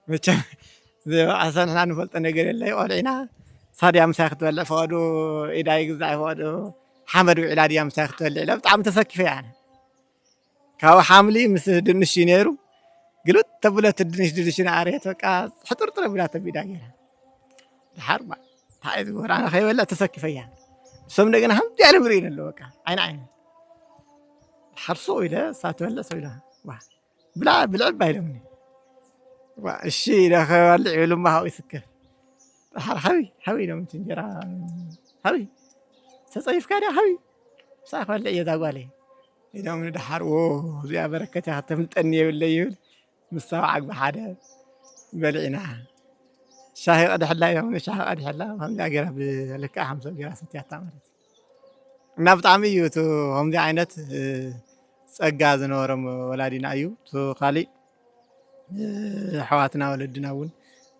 መቸም ዘይበኣሰ ንሕና ንፈልጦ ነገር የለ፣ ቆልዑ ኢና። እሳ ድያ ምሳይ ክትበልዕ ፈቐዱ፣ ኢዳ ይግዛዕ ፈቐዱ፣ ሓመድ ውዒላ ድያ ምሳይ ክትበልዕ ኢለ ብጣዕሚ ተሰኪፈ እየ ኣነ። ካብ ሓምሊ ምስ ድንሽ እዩ ነይሩ። ግልብጥ ተብለት ድንሽ፣ ድንሽ ንኣርየት በቃ ሕጥርጥር ኣቢላ ተቢዳ ገይራ። ደሓር ባ-፣ እንታይ እዩ ዝገብር? ኣነ ከይበልዕ ተሰኪፈያ። ንሶም እንደገና ከምዚ ኢሎም ይርእዩኒ ኣለዉ በቃ ዓይኒ ዓይኒ። ደሓር ሱቕ ኢለ እሳ ትበልዕ ሰብ ኢላ። ዋ፣ ብላ-፣ ብልዕባ ኢሎምኒ። ዋ፣ እሺ ኢለ ከበልዕ ይብሉ እሞ ካብኡ ይስከፍ። ደሓር ሓዊ፣ ሓዊ ኢሎም እቲ እንጀራ፣ ሓዊ፣ ተጸይፍካ ድያ ሓዊ? ምሳይ ክበልዕ እየ እዛ ጓለይ። ኢሎም ንደሓር፣ "ዎ፣ እዚኣ በረከት እያ፣ ከተምልጠኒ የብለይ" ይብል። ምስ ሰብዓ ብሓደ በሊዕና። ሻሂ ቀድሕላ ኢሎም፣ ሻሂ ቀድሕላ፣ ከምዚኣ ገይራ ብልክዕ ሓምሳ ገይራ ሰትያታ ማለት እዩ። እና ብጣዕሚ እዩ እቲ ከምዚ ዓይነት፣ እ፣ ጸጋ ዝነበሮም ወላዲና እዩ። እቲ ካሊእ፣ እ፣ ኣሕዋትና ወለድና እውን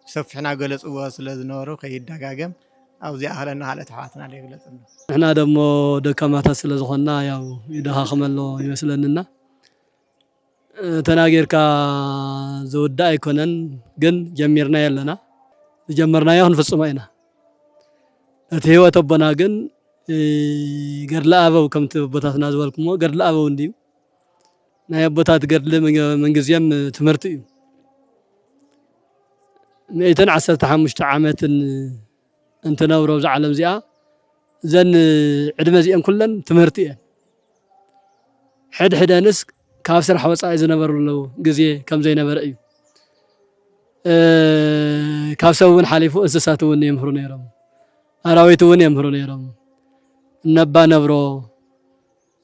ብሰፊሕ እናገለጽዎ ስለ ዝነበሩ ከይደጋገም ኣብዚ ኣኽለና ካልኦት ኣሕዋትና ዘይግለጽሉ። ንሕና ደሞ ደካማታት ስለ ዝኾንና ያው ይደኻኽመ ኣሎ ይመስለንና። ተናጊርካ ዝውዳእ ኣይኮነን፣ ግን ጀሚርናዮ ኣለና። ዝጀመርናዮ ክንፍጽሞ ኢና። እቲ ህይወት ኣቦና ግን፣ እ፣ ገድሊ ኣበው ከምቲ ኣቦታትና ዝበልኩሞ ገድሊ ኣበው እንድዩ። ናይ ኣቦታት ገድሊ ምንግ-፣ ምንግዜም ትምህርቲ እዩ። ሚእትን ዓሰርተ ሓሙሽተ ዓመትን እንትነብሮ ኣብዛ ዓለም እዚኣ፣ እዘን ዕድመ እዚአን ኩለን ትምህርቲ እየን። ሕድሕደንስ ካብ ስራሕ ወፃኢ ዝነበርሉ ግዜ ከም ዘይነበረ እዩ። እ፣ ካብ ሰብ እውን ሓሊፉ እንስሳት እውን የምህሩ ነይሮም። ኣራዊት እውን የምህሩ ነይሮም። እነ ኣባ ነብሮ፣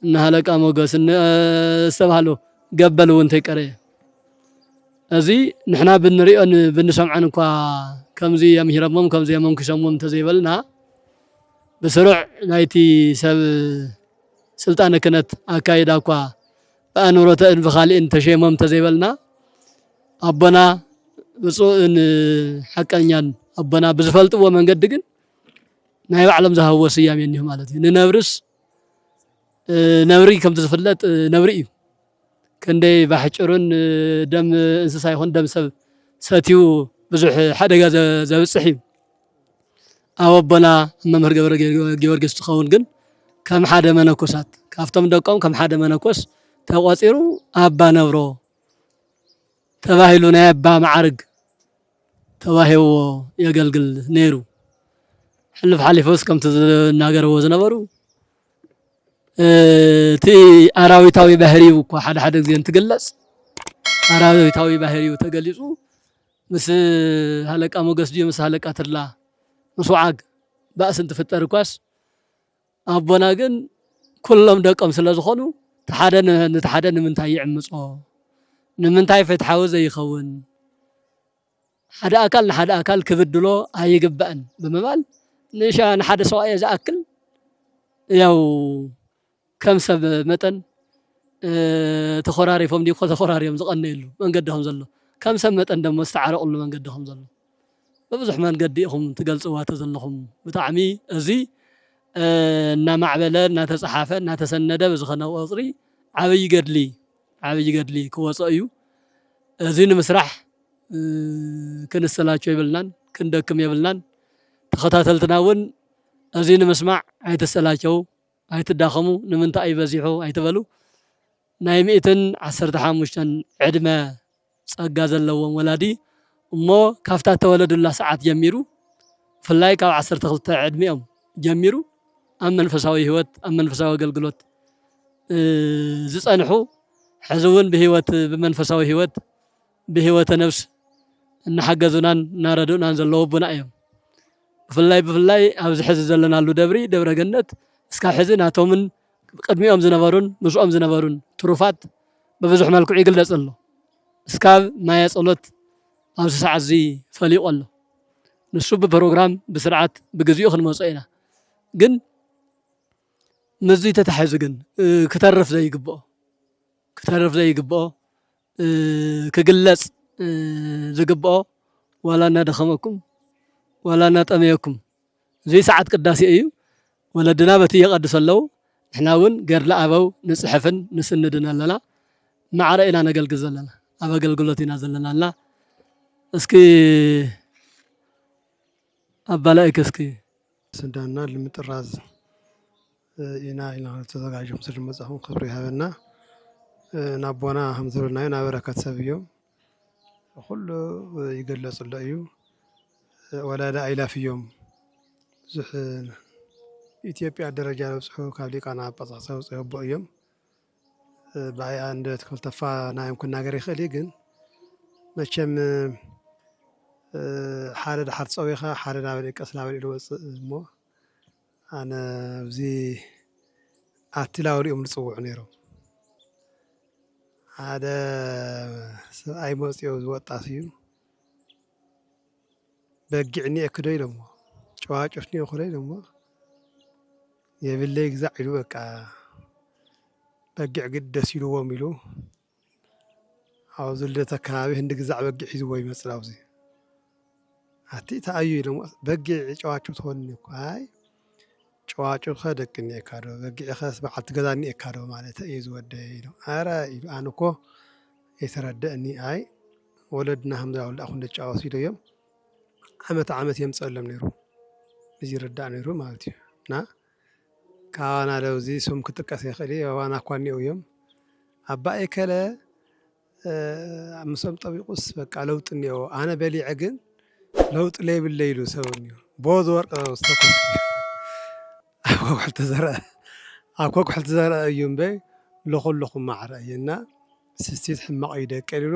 እነ ሃለቃ ሞገስ፣ እነ ዝተባህሉ ገበል እውን ተይቀረየ። እዚ ንሕና ብንሪኦን ብንሰምዖን እኳ ከምዚ የምሂረሞም፣ ከምዚ የመንኩሰሞም እንተዘይበልና፣ ብስሩዕ ናይቲ ሰብ ስልጣነ ክህነት ኣካይዳ እኳ ብኣንብሮተእን ብኻልእን ተሸይሞም እንተዘይበልና፣ ኣቦና ብፁዕን ሓቀኛን ኣቦና ብዝፈልጥዎ መንገዲ ግን ናይ ባዕሎም ዝሃብዎ ስያሜ እኒሁ ማለት እዩ። ንነብርስ፣ እ፣ ነብሪ ከምቲ ዝፍለጥ፣ እ፣ ነብሪ እዩ። ክንደይ ባሕጭሩን፣ እ፣ ደም እንስሳ ይኹን ደም ሰብ ሰትዩ ብዙሕ ሓደጋ ዘ-፣ ዘብጽሕ እዩ። ኣብ ኣቦና መምህር ገብረ ጊዮርጊስ ዝኸውን ግን ከም ሓደ መነኮሳት፣ ካብቶም ደቆም ከም ሓደ መነኮስ ተቖጺሩ ኣባ ነብሮ ተባሂሉ ናይ ኣባ መዓርግ ተዋሂብዎ የገልግል ነይሩ። ሕልፍ ሓሊፉስ ከምቲ ዝናገርዎ ዝነበሩ፣ እ፣ እቲ ኣራዊታዊ ባህሪው እኳ ሓደ ሓደ ግዜ እንትግለጽ፣ ኣራዊታዊ ባህሪው ተገሊጹ ምስ ሃለቃ ሞገስ ድዩ ምስ ሃለቃ ተድላ ምስ ወዓግ ባእሲ እንትፍጠር እኳስ፣ ኣቦና ግን ኩሎም ደቆም ስለ ዝኾኑ፣ እቲ ሓደ ን-፣ ነቲ ሓደ ንምንታይ ይዕምጾ? ንምንታይ ፍትሓዊ ዘይኸውን? ሓደ ኣካል ንሓደ ኣካል ክብድሎ ኣይግባእን ብምባል፣ ንሻ-፣ ንሓደ ሰብኣይ ዝኣክል ያው ከም ሰብ መጠን፣ እ፣ ተኾራሪፎም ድዩ ተኾራሪዮም ዝቐነየሉ መንገዲ ከም ዘሎ፣ ከም ሰብ መጠን ደሞ ዝተዓረቑሉ መንገዲ ከም ዘሎ፣ ብብዙሕ መንገዲ ኢኹም ትገልጽዋ ተዘለኹም። ብጣዕሚ እዚ፣ እ፣ እናማዕበለ፣ እናተጸሓፈ፣ እናተሰነደ ብዝኸነ ቁጽሪ ዓብይ ገድሊ፣ ዓብይ ገድሊ ክወጾ እዩ። እዚ ንምስራሕ፣ እ፣ ክንሰላቸው የብልናን፣ ክንደክም የብልናን። ተኸታተልትና እውን እዚ ንምስማዕ ኣይትሰላቸው፣ ኣይትዳኸሙ፣ ንምንታይ እዩ በዚሑ ኣይትበሉ። ናይ ሚእትን ዓሰርተ ሓሙሽተን ዕድመ ጸጋ ዘለዎም ወላዲ እሞ ካብታ እተወለዱላ ሰዓት ጀሚሩ፣ ብፍላይ ካብ ዓሰርተ ክልተ ዕድሚኦም ጀሚሩ ኣብ መንፈሳዊ ህይወት፣ ኣብ መንፈሳዊ ኣገልግሎት፣ እ፣ ዝጸንሑ፣ ሕዚ እውን ብህይወት፣ ብመንፈሳዊ ህይወት፣ ብህይወተ ነፍስ እናሓገዙናን እናረድኡናን ዘለዉ ኣቦና እዮም። ብፍላይ፣ ብፍላይ ኣብዚ ሕዚ ዘለናሉ ደብሪ፣ ደብረ ገነት፣ እስካብ ሕዚ ናቶምን ቅድሚኦም ዝነበሩን ምስኦም ዝነበሩን ትሩፋት ብብዙሕ መልክዑ ይግለጽ ኣሎ። እስካብ ማየ ጸሎት ኣብዚ ሰዓት እዚ ፈሊቑ ኣሎ። ንሱ ብፕሮግራም፣ ብስርዓት፣ ብግዚኡ ክንመጾ ኢና። ግን ምስዚ ተታሒዙ ግን፣ እ፣ ክተርፍ ዘይግብኦ፣ ክተርፍ ዘይግብኦ፣ እ፣ ክግለጽ፣ እ፣ ዝግብኦ ዋላ እናደኸመኩም፣ ዋላ እናጠመየኩም፣ እዚ ሰዓት ቅዳሴ እዩ። ወለድና በቲ የቐድሱ ኣለዉ። ንሕና እውን ገድለ ኣበው ንጽሕፍን ንስንድን ኣለና። ማዕረ ኢና ነገልግል ዘለና። ኣብ ኣገልግሎት ኢና ዘለና እና እስኪ ኣባላእክ እስኪ። ስንዳና ንምጥራዝ፣ እ፣ ኢና ኢልና ተዘጋጅኹም ስለ መጻኹም ክብሪ ይሃበና። እ፣ ናቦና ከም ዝበልናዮ ናይ በረከት ሰብ እዮም። ኩሉ ይገለጽ ኣሎ እዩ። ወላዲ ኣይላፍ እዮም። ብዙሕ ኢትዮጵያ ደረጃ ዘብጽሑ ካብ ሊቃነ ጳጳሳት ዘውጽኡ ኣቦ እዮም። ብኣይ ኣንደበት ክልተፋ ናዮም ክናገር ይኽእል እዩ፣ ግን መቸም፣ እ፣ ሓደ ድሓር ጸዊኻ፣ ሓደ ናበል ቀስ ናበል ኢሉ ወጽእ እሞ፣ ኣነ ኣብዚ ኣቲ ላውል እዮም ዝጽውዑ ነይሮም። ሓደ ሰብኣይ መጽዮ ዝወጣት እዩ። በጊዕ እኒኤኪ ዶ ኢሎሞ፣ ጨዋጩፍ እኒኤኪ ዶ ኢሎሞ፣ የብለይ ግዛዕ ኢሉ በቃ በጊዕ ግዲ ደስ ኢልዎም ኢሉ ኣብዚ ልደታ ከባቢ ህንዲ ግዛዕ በጊዕ ሒዝዎ ይመጽእ ኣብዚ። ኣቲ እንታይ እዩ ኢሎሞ፣ በጊዕ ጨዋጩፍ ትኾንኒ እኮ። ኣይ ጨዋጩኸ ደቂ እኒኤካ ዶ፣ በጊዕኸስ በዓልቲ ገዛ እኒኤካ ዶ ማለት እዩ ዝወደይ ኢሉ። ኣረ ኢሉ፣ ኣነ እኮ የተረደእኒ። ኣይ ወለድና ከምዚ ኣውላእኹ እንደጫወቱ ኢለዮም። ዓመት ዓመት የምፀሎም ነይሩ። እዚ ይርዳእ ነይሩ ማለት እዩ። እና ካባና ለውዚ ስም ክጥቀስ ይኽእል እዩ። ኣባና እኳ እኒኦ እዮም። ኣባ ኤከለ፣ እ፣ ምስኦም ጠቢቁስ በቃ ለውጢ እኒኦ። ኣነ በሊዐ ግን ለውጢ ለይብለ ኢሉ ሰብ እኒኦ። ቦዝ ወርቅ ዝተኮ ኣብ ኮኩሕል ተዘርአ ኣብ ኮኩሕል ተዘርአ እዩ እምበይ፣ ለኹልኹም ማዕረ እዩ። እና ስስቲት ሕማቕ እዩ ደቂ ኢሉ፣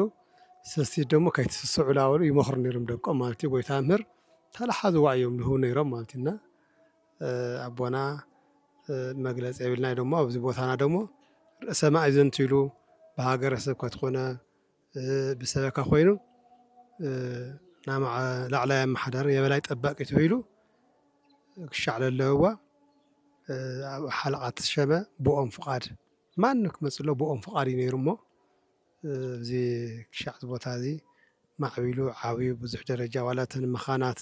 ስስቲት ደሞ ከይትስስዑ ላበሉ ይመኽሩ ነይሮም ደቆም ማለት እዩ። ጎይታ ምህር ተላሓዝዋ እዮም ልህቡ ነይሮም ማለት እዩ። እና ኣቦና መግለፂ የብልና። ደሞ ኣብዚ ቦታና ደሞ ርእሰ ማእዘንቲ ኢሉ ብሃገረ ሰብ ከትኾነ ብሰበካ ኮይኑ ላዕላይ ኣመሓዳርን የበላይ ጠባቂ ተባሂሉ ክሻዕ ለለዋ። ኣብ ሓለቓ ተሸመ ብኦም ፍቓድ ማን ክመፅእ ኣሎ ብኦም ፍቓድ እዩ ነይሩ። እሞ እዚ ክሻዕ እዚ ቦታ እዚ ማዕቢሉ ዓብዩ ብዙሕ ደረጃ ዋላ እተን መኻናት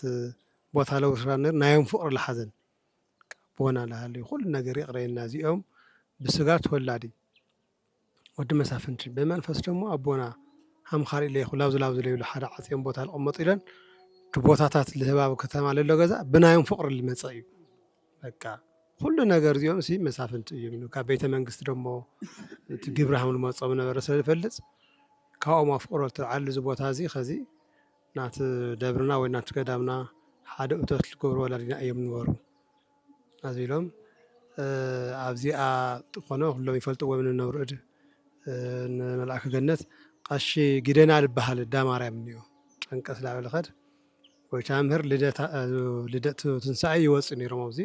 ቦታ ለውስራ ነር ናዮም ፍቕሪ ለሓዘን ኣቦና ለሃለዩ ኩሉ ነገር ይቕረየልና። እዚኦም ብስጋ ተወላዲ ወዲ መሳፍንቲ ብመንፈስ ደሞ ኣቦና ሃምኻሪ ኢለ ይኹ ላብዚ ላብዚ ለይብሉ ሓደ ዓፅዮም ቦታ ልቕመጡ ኢለን እቲ ቦታታት ልህባብ ከተማ ለሎ ገዛ ብናዮም ፍቕሪ ልመፀ እዩ። በቃ ኩሉ ነገር እዚኦም ሲ መሳፍንቲ እዮም ኢሉ ካብ ቤተ መንግስቲ ደሞ እቲ ግብሪ ሃም ልመፆም ነበረ ስለ ዝፈልፅ ካብኦም ኣፍቅሮ ልተልዓሉ እዚ ቦታ እዚ ከዚ ናቲ ደብርና ወይ ናቲ ገዳምና ሓደ እቶት ልገብሩ ወላዲና እዮም ንበሩ። ኣብዚ ኢሎም ኣብዚኣ ዝኾነ ኩሎም ይፈልጥዎ እዮም ንነብርኡድ ንመልኣከ ገነት ቀሺ ጊደና ልበሃል እዳ ማርያም እኒኦ ጠንቀስ ላበለ ኸድ ጎይታ ምህር ልደት ትንሳኤ ይወፁ ነይሮም ኣብዚ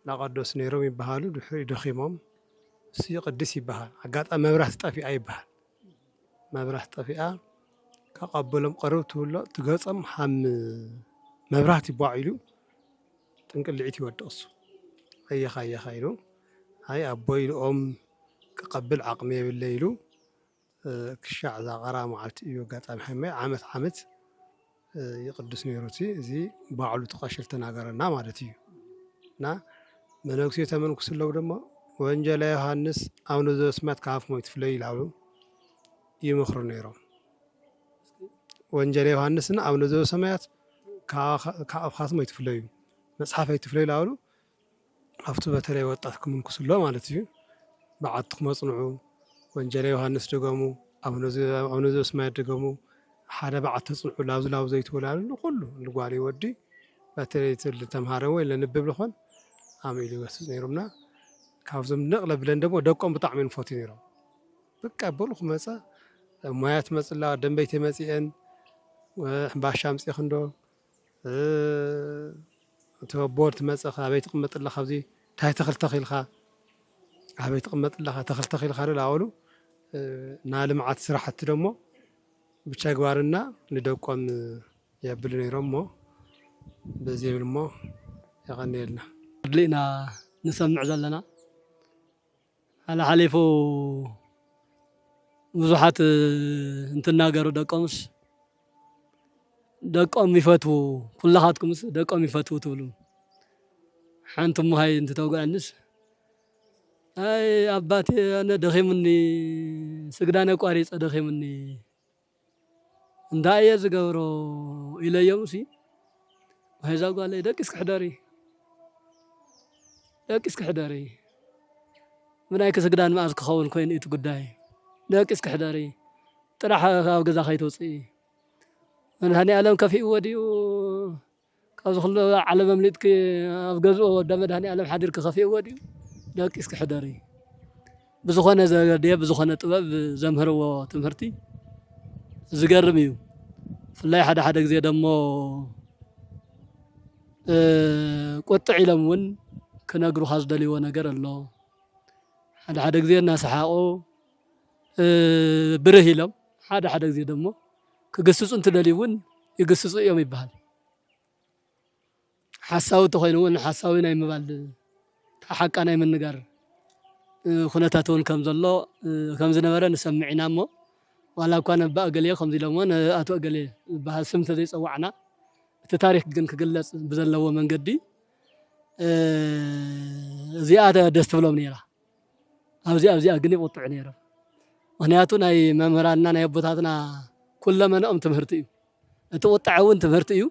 ላቀዶስ ነይሮም ይበሃሉ። ድሕሪ ደኺሞም እሱ ቅድስ ይበሃል። ኣጋጣሚ መብራህቲ ጠፊኣ ይበሃል። መብራህቲ ጠፊኣ ከቐብሎም ቅርብ ትብሎ ትገጾም ሃም መብራህቲ ቧዕ ኢሉ ጥንቅልዒት ይወድቕ እሱ። ኣየኻ ኣየኻ ኢሉ ኣይ ኣቦ ኢሉ ኦም ክቐብል ዓቕሚ የብለ ኢሉ ክሻዕ እዛ ቀራ መዓልቲ እዩ ኣጋጣሚ ሃመይ ዓመት ዓመት ይቕድስ ነይሩ እቲ እዚ ባዕሉ እቲ ቀሺ ልተናገረና ማለት እዩ። እና መነኩሴ ተመንኩስ ኣለዉ ደሞ ወንጀለ ዮሃንስ ኣቡነ ዘበሰማያት ካብ ኣፍሞ ይትፍለዩ ይላሉ ይምኽሩ ነይሮም። ወንጀለ ዮሃንስን ኣቡነ ዘበሰማያት ካብ ኣፍኻትሞ ይትፍለዩ መጽሓፍ ኣይትፍለዩ ይላሉ። ኣብቲ በተለይ ወጣት ክምንኩስ ኣሎ ማለት እዩ። በዓቲ ክመጽንዑ ወንጀለ ዮሃንስ ድገሙ ኣቡነ ዘበስማያት ድገሙ ሓደ በዓቲ ተጽንዑ ላብዚ ላብዚ ዘይትወላሉ ንኩሉ ንጓል ወዲ በተለይ እቲ ልተምሃረ ወይ ለንብብ ልኾን ኣምኢሉ ይወስድ ነይሩምና። ካብዞም ንቕ ለብለን ደሞ ደቆም ብጣዕሚ ንፈትዩ ነይሮም። በቃ በሉ ክመጸ ሞያ ትመጽላ ደንበይቲ መጺአን ሕምባሻ ኣምጺእኽንዶ እቲ ኣቦ ትመጽእ ኣበይ ትቕመጥ ኣለኻ ኣብዚ እንታይ ተኽሊ ተኺልካ ኣበይ ትቕመጥ ኣለኻ ተኽሊ ተኺልካ ዶ ላበሉ ና ልምዓት ስራሕቲ ደሞ ብተግባርና ንደቆም የብሉ ነይሮም እሞ በዚ ይብል እሞ የቐንየልና። ኣድሊእና ንሰምዕ ዘለና ሓላሓሊፉ ብዙሓት እንትናገሩ ደቆምስ ደቆም ይፈትዉ ኩላኻትኩምስ ደቆም ይፈትዉ ትብሉ ሓንቲ ሙሃይ እንትተውግዐንስ ኣይ ኣባቴ ኣነ ደኺሙኒ ስግዳን ኣቋሪፀ ደኺሙኒ እንታይ እየ ዝገብሮ ኢለዮም ሲ ሄዛ ጓለይ ደቂስኪ ሕደሪ ደቂስኪ ሕደሪ ምናይ ክስግዳን መኣዝ ክኸውን ኮይኑ እቲ ጉዳይ ደቂስኪ ሕደሪ ጥራሕ ካብ ገዛ ከይትውፅኢ መድሃኒ ኣለም ከፊእዎ ድዩ ካብዚ ኩሉ ዓለም ኣምሊጥኪ ኣብ ገዝኡ ወዳ መድሃኒ ኣለም ሓዲርኪ ከፊእዎ ድዩ ደቂስኪ ሕደሪ ብዝኾነ ዘገድየ ብዝኾነ ጥበብ ዘምህርዎ ትምህርቲ ዝገርም እዩ። ብፍላይ ሓደ ሓደ ግዜ ደሞ ቁጥዕ ኢሎም እውን ክነግሩኻ ዝደልይዎ ነገር ኣሎ። ሓደ ሓደ ግዜ እናሰሓቑ ብርህ ኢሎም ሓደ ሓደ ግዜ ደሞ ክግስፁ እንትደልዩ እውን ይግስፁ እዮም ይበሃል። ሓሳዊ ተኾይኑ እውን ሓሳዊ ናይ ምባል እታ ሓቃ ናይ ምንጋር ኩነታት እውን ከም ዘሎ ከም ዝነበረ ንሰምዕ ኢና እሞ ዋላ እኳ ነባ እገሌ ከምዚ ኢሎሞ ንኣቶ እገሌ ዝበሃል ስም እንተዘይፀዋዕና እቲ ታሪክ ግን ክግለፅ ብዘለዎ መንገዲ እዚኣ ደስ ትብሎም ነይራ። ኣብዚ ኣብዚኣ ግን ይቁጥዑ ነይሮም። ምክንያቱ ናይ መምህራንና ናይ ኣቦታትና ኩለመንኦም ትምህርቲ እዩ። እቲ ቁጥዐ እውን ትምህርቲ እዩ።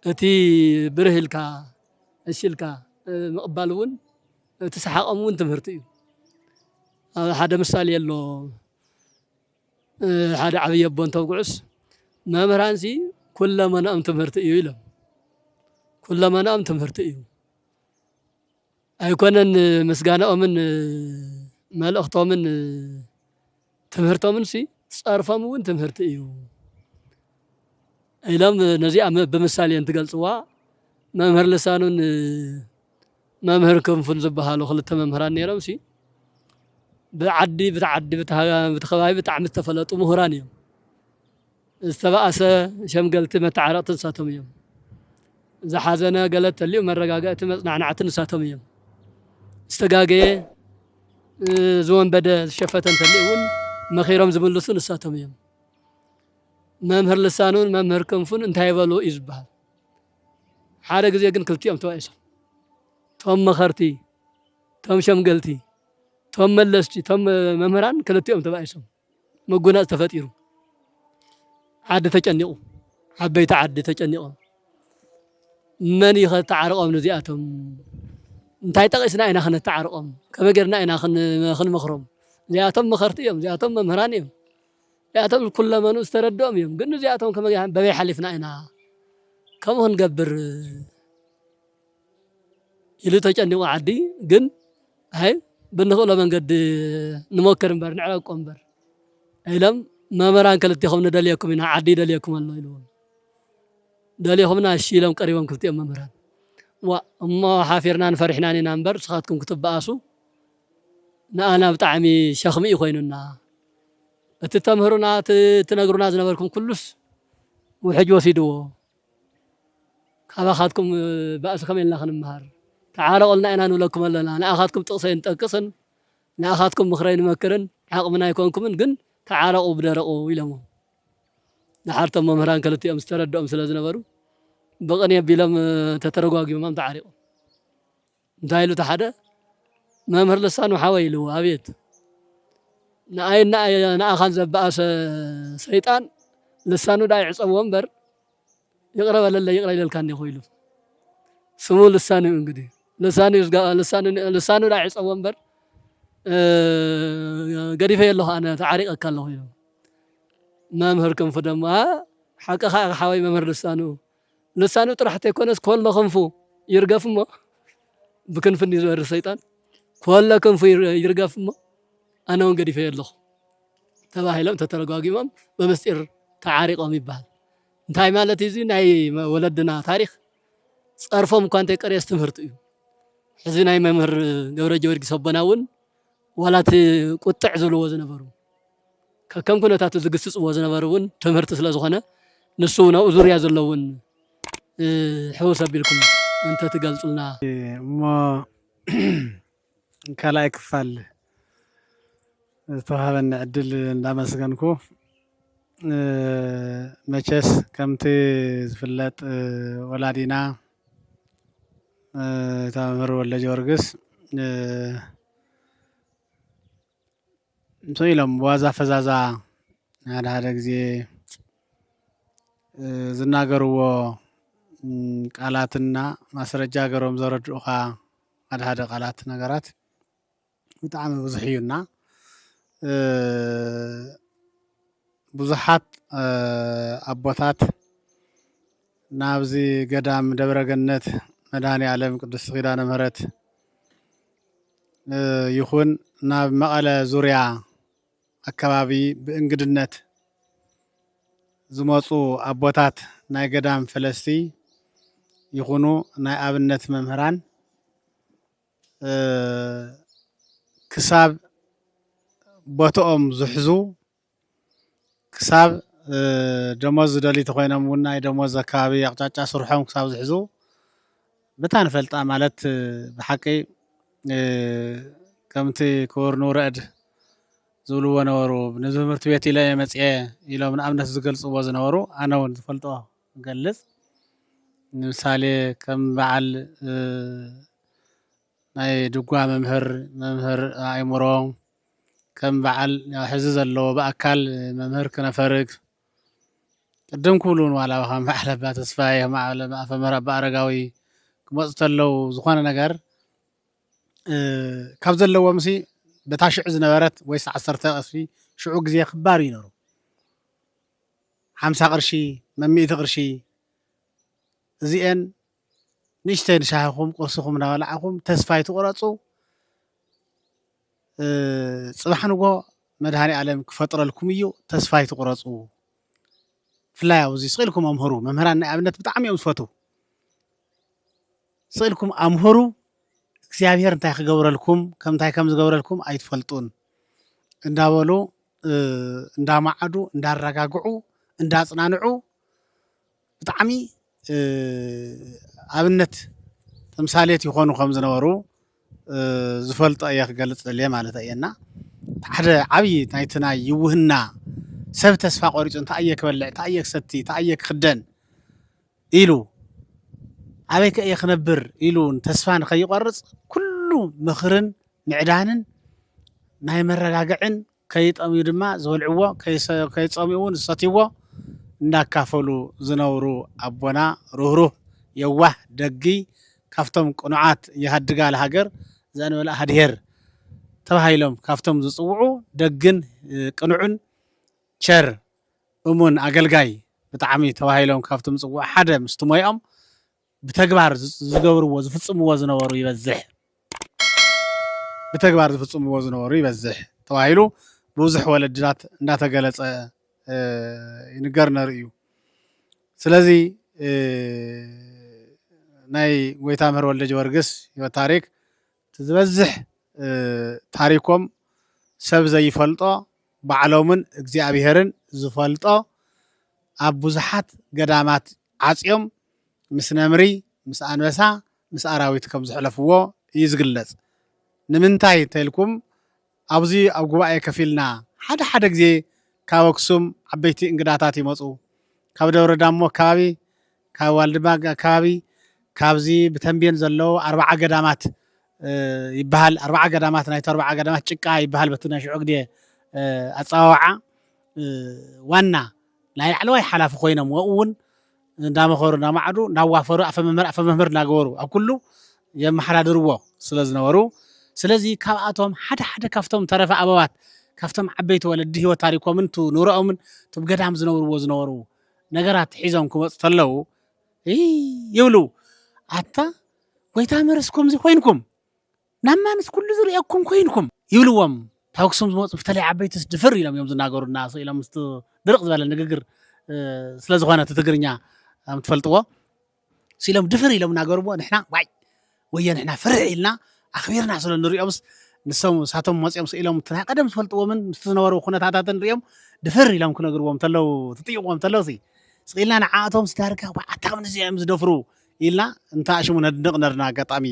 እቲ ብርህ ኢልካ እሺ ኢልካ ምቕባል እውን እቲ ሰሓቖም እውን ትምህርቲ እዩ። ሓደ ምሳሌ ኣሎ ሓደ ዓብዪ ኣቦ እንተውግዑስ መምህራንሲ ኩለመናኦም ትምህርቲ እዩ ኢሎም። ኩለመናኦም ትምህርቲ እዩ። ኣይኮነን ምስጋናኦምን መልእኽቶምን ትምህርቶምን ሲ ጸርፎም እውን ትምህርቲ እዩ ኢሎም ነዚኣ ም-፣ ብምሳሌ እንትገልጽዋ፣ መምህር ልሳኑን መምህር ክንፉን ዝበሃሉ ክልተ መምህራን ነይሮም ሲ ብዓዲ፣ ብቲ ዓዲ፣ ብቲ ሃ-፣ ብቲ ከባቢ ብጣዕሚ ዝተፈለጡ ምሁራን እዮም። ዝተባእሰ ሸምገልቲ መተዓረቕቲ ንሳቶም እዮም። ዝሓዘነ ገለ እንተልዩ መረጋጋእቲ መጽናዕናዕቲ ንሳቶም እዮም። ዝተጋገየ፣ እ፣ ዝወንበደ ዝሸፈተ እንተልዩ እውን መኺሮም ዝምልሱ ንሳቶም እዮም። መምህር ልሳኑን መምህር ክንፉን እንታይ ይበሉ እዩ ዝበሃል። ሓደ ግዜ ግን ክልቲኦም ተባኢሶም። ቶም መኸርቲ፣ ቶም ሸምገልቲ፣ ቶም መለስቲ፣ ቶም መምህራን ክልቲኦም ተባኢሶም። መጎናጽ ተፈጢሩ። ዓዲ ተጨኒቑ። ዓበይቲ ዓዲ ተጨኒቖም። መን እዩ ከተዓርቖም ንዚኣቶም? እንታይ ጠቒስና ኢና ክነተዓርቖም? ከመይ ጌርና ኢና ክን-፣ ክንመኽሮም? እዚኣቶም መኸርቲ እዮም። እዚኣቶም መምህራን እዮም። እዚኣቶም ኩለመኑ ዝተረድኦም እዮም። ግን እዚኣቶም ከመይ በበይ ሓሊፍና ኢና ከምኡ ክንገብር ኢሉ ተጨኒቑ ዓዲ። ግን ኣይ ብንኽእሎ መንገዲ ንሞክር እምበር ንዕረቆ እምበር ኢሎም መምህራን ክልቴኹም ንደልየኩም ኢና፣ ዓዲ ይደልየኩም ኣሎ ኢልዎም። ደልየኹምና እሺ ኢሎም ቀሪቦም ክልቲኦም መምህራን። ዋ እሞ ሓፊርናን ፈሪሕናን ኢና እምበር ንስኻትኩም ክትበኣሱ ንኣና ብጣዕሚ ሸኽሚ እዩ ኮይኑና። እቲ ተምህሩና፣ እቲ ትነግሩና ዝነበርኩም ኩሉስ ውሕጅ ወሲድዎ። ካባኻትኩም ባእሲ ከመይ ኢልና ክንመሃር? ተዓረቑልና ኢና ንብለኩም ኣለና። ንኣኻትኩም ጥቕሲ ኣይንጠቅስን፣ ንኣኻትኩም ምኽሪ ኣይንመክርን፣ ዓቕምና ኣይኮንኩምን፣ ግን ተዓረቑ ብደረቑ ኢሎምዎም። ደሓር እቶም መምህራን ክልቲኦም ዝተረድኦም ስለ ዝነበሩ ብቕንኢ ኣቢሎም ተተረጓጒሞም ተዓሪቖም። እንታይ ኢሉ እቲ ሓደ መምህር ልሳኑ ሓወይ ኢልዎ፣ ኣቤት። ንኣይ ንኣይ ንኣኻን ዘበኣሰ ሰይጣን ልሳኑ ደኣ ይዕጸዎ እምበር ይቕረ በለለይ ይቕረ ኢለልካ እንዲኹ ኢሉ። ስሙ ልሳኑ እዩ እንግዲህ። ልሳኑ እዩ ዝጋ-፣ ልሳኑ፣ ልሳኑ ደኣ ይዕጸዎ እምበር፣ እ፣ ገዲፈዮ ኣለኹ ኣነ፣ ተዓሪቐካ ኣለኹ ኢሉ። መምህር ክንፉ ደሞ፣ "ኣ፣ ሓቅኻ ኢኻ ሓወይ መምህር ልሳኑ። ልሳኑ ጥራሕ ተይኮነስ ኮሎ ክንፉ ይርገፍ እሞ፣ ብክንፊ እንድዩ ዝበርር ሰይጣን፣ ኮሎ ክንፉ ይር-፣ ይርገፍ እሞ፣ ኣነ እውን ገዲፈዮ ኣለኹ" ተባሂሎም ተተረጓጊሞም ብምስጢር ተዓሪቖም ይበሃል። እንታይ ማለት እዩ? እዚ ናይ መ-፣ ወለድና ታሪኽ ጸርፎም እኳ እንተይቀርየስ ትምህርቲ እዩ። ሕዚ ናይ መምህር ገብረ ጊዮርጊስ ኣቦና እውን ዋላ እቲ ቁጥዕ ዝብልዎ ዝነበሩ ከከም ኩነታቱ ዝግስጽዎ ዝነበሩ እውን ትምህርቲ ስለ ዝኾነ ንሱ እውን ኣብኡ ዙርያ ዘሎ እውን፣ እ፣ ሕውስ ኣቢልኩም እንተትገልጹልና። እሞ ካልኣይ ክፋል ዝተዋሃበኒ ዕድል እንዳመስገንኩ፣ እ፣ መቸስ ከምቲ ዝፍለጥ፣ እ፣ ወላዲና፣ እ፣ እታ መምህር ወልደ ጊዮርጊስ፣ እ፣ ምስ ኢሎም ብዋዛ ፈዛዛ ሓደ ሓደ ግዜ፣ እ፣ ዝናገርዎ፣ ም፣ ቃላትና ማስረጃ ገሮም ዘረድኡኻ ሓደ ሓደ ቃላት ነገራት ብጣዕሚ ብዙሕ እዩና፣ እ፣ ብዙሓት፣ እ፣ ኣቦታት ናብዚ ገዳም ደብረ ገነት መድኃኔ ዓለም ቅድስት ኪዳነ ምሕረት፣ እ፣ ይኹን ናብ መቐለ ዙርያ ኣካባቢ ብእንግድነት ዝመጹ ኣቦታት ናይ ገዳም ፈለስቲ ይኹኑ ናይ ኣብነት መምህራን፣ እ፣ ክሳብ ቦትኦም ዝሕዙ፣ ክሳብ፣ እ፣ ደሞዝ ዝደልዩ ተኾይኖም እውን ናይ ደሞዝ ኣካባቢ ኣቕጫጫ ስርሖም ክሳብ ዝሕዙ፣ በታ ንፈልጣ ማለት፣ እ፣ ብሓቂ፣ እ፣ ከምቲ ክቡር ንውረድ ዝብልዎ ነበሩ። ንትምህርቲ ቤት ኢለ እየ መጽኤ ኢሎም ንኣብነት ዝገልጽዎ ዝነበሩ፣ ኣነ እውን ዝፈልጦ እገልጽ። ንምሳሌ ከም በዓል፣ እ፣ ናይ ድጓ መምህር፣ መምህር ኣእምሮ፣ ከም በዓል ሕዚ ዘለዎ ብኣካል መምህር ክነፈርግ፣ ቅድም ክብሉ እውን ዋላ ከም በዓል ኣባ ተስፋዬ፣ ከም በዓል ኣፈ መምህር ኣባ ኣረጋዊ ክመጹ ተለዉ ዝኾነ ነገር፣ እ፣ ካብ ዘለዎም ሲ በታ ሽዑ ዝነበረት ወይስ ዓሰርተ ቅርሺ፣ ሽዑ ግዜ ክባር እዩ ነሩ። ሓምሳ ቅርሺ፣ መሚእቲ ቅርሺ እዚኤን ንእሽተይ ንሻሂኹም ቁርስኹም እናበላዕኹም ተስፋ ኣይትቑረፁ። ፅባሕ ንጎ መድሃኒ ኣለም ክፈጥረልኩም እዩ። ተስፋ ኣይትቑረፁ። ብፍላይ ኣብዚ ስቕ ኢልኩም ኣምህሩ። መምህራን ናይ ኣብነት ብጣዕሚ እዮም ዝፈትዉ። ስቕ ኢልኩም ኣምህሩ። እግዚኣብሔር እንታይ ክገብረልኩም ከምንታይ ከም ዝገብረልኩም ኣይትፈልጡን እንዳበሉ እንዳማዓዱ እንዳረጋግዑ እንዳፅናንዑ ብጣዕሚ ኣብነት ተምሳሌት ይኾኑ ከም ዝነበሩ ዝፈልጦ እየ ክገልፅ ደልየ ማለት እየ። እና ሓደ ዓብዪ ናይቲ ናይ ይውህና ሰብ ተስፋ ቆሪፁ እንታይ እየ ክበልዕ እንታይ እየ ክሰቲ እንታይ እየ ክኽደን ኢሉ ኣበይ ከ እየ ክነብር ኢሉ ተስፋ ንኸይቆርፅ ኩሉ ምኽርን ምዕዳንን ናይ መረጋግዕን ከይጠምዩ ድማ ዝበልዕዎ ከይፀምኡ እውን ዝሰትይዎ እንዳካፈሉ ዝነብሩ ኣቦና ርህሩህ የዋህ ደጊ ካብቶም ቅኑዓት የሃድጋ ለሃገር ዘእንበለ ኣህድሄር ተባሂሎም ካብቶም ዝፅውዑ ደግን ቅኑዕን ቸር እሙን ኣገልጋይ ብጣዕሚ ተባሂሎም ካብቶም ዝፅውዑ ሓደ ምስቲ ሞይኦም ብተግባር ዝገብርዎ ዝፍፅምዎ ዝነበሩ ይበዝሕ ብተግባር ዝፍፅምዎ ዝነበሩ ይበዝሕ ተባሂሉ ብዙሕ ወለድታት እንዳተገለፀ ይንገር ነሩ እዩ። ስለዚ ናይ ጎይታ ምህር ወልደ ጀወርግስ ህይወት ታሪክ እቲ ዝበዝሕ ታሪኮም ሰብ ዘይፈልጦ ባዕሎምን እግዚኣብሄርን ዝፈልጦ ኣብ ብዙሓት ገዳማት ዓፅዮም ምስ ነምሪ ምስ ኣንበሳ ምስ ኣራዊት ከም ዝሕለፍዎ እዩ ዝግለፅ። ንምንታይ እንተልኩም ኣብዚ ኣብ ጉባኤ ከፊልና ሓደ ሓደ ግዜ ካብ ኣክሱም ዓበይቲ እንግዳታት ይመፁ። ካብ ደብረ ዳሞ ኣከባቢ ካብ ዋልድባ ኣከባቢ ካብዚ ብተንቤን ዘለዉ ኣርባዓ ገዳማት ይበሃል። ኣርባዓ ገዳማት ናይቲ ኣርባዓ ገዳማት ጭቃ ይበሃል በቲ ናይ ሽዑ ግዜ ኣፀዋውዓ ዋና ናይ ላዕለዋይ ሓላፊ ኮይኖም ወኡ እውን እንዳመኸሩ እንዳማዕዱ እንዳዋፈሩ ኣፈ መምህር ኣፈ መምህር እንዳገበሩ ኣብ ኩሉ የመሓዳድርዎ ስለ ዝነበሩ ስለዚ ካብኣቶም ሓደ ሓደ ካብቶም ተረፈ ኣበዋት ካብቶም ዓበይቲ ወለዲ ህይወት ታሪኮምን ቱ ኑሮኦምን ቱብ ገዳም ዝነብርዎ ዝነበሩ ነገራት ሒዞም ክመፁ ተለዉ ይብሉ ኣታ ጎይታ መርስ ከምዚ ኮይንኩም ናብ ማንስ ኩሉ ዝርእየኩም ኮይንኩም ይብልዎም። ካብ ኣክሱም ዝመፁ ብተለይ ዓበይትስ ድፍር ኢሎም እዮም ዝናገሩና ኢሎም ምስ ድርቕ ዝበለ ንግግር ስለዝኾነ እቲ ትግርኛ ትፈልጥዎ ኢሎም ድፍር ኢሎም እናገርዎ ንሕና ዋይ ወየ ንሕና ፍርሕ ኢልና ኣኽቢርና ስለ ንሪኦምስ ንሶም ሳቶም መፂኦም ስኢሎም እቲ ናይ ቀደም ዝፈልጥዎምን ምስ ዝነበሩ ኩነታታትን ሪኦም ድፍር ኢሎም ክነግርዎም ተለው ትጥይቅዎም ተለው ስቕ ኢልና ንዓኣቶም ስዳርጋ ኣታ ከምዚ እዮም ዝደፍሩ ኢልና እንተ ኣሽሙ ነድንቕ ነርና ኣጋጣሚ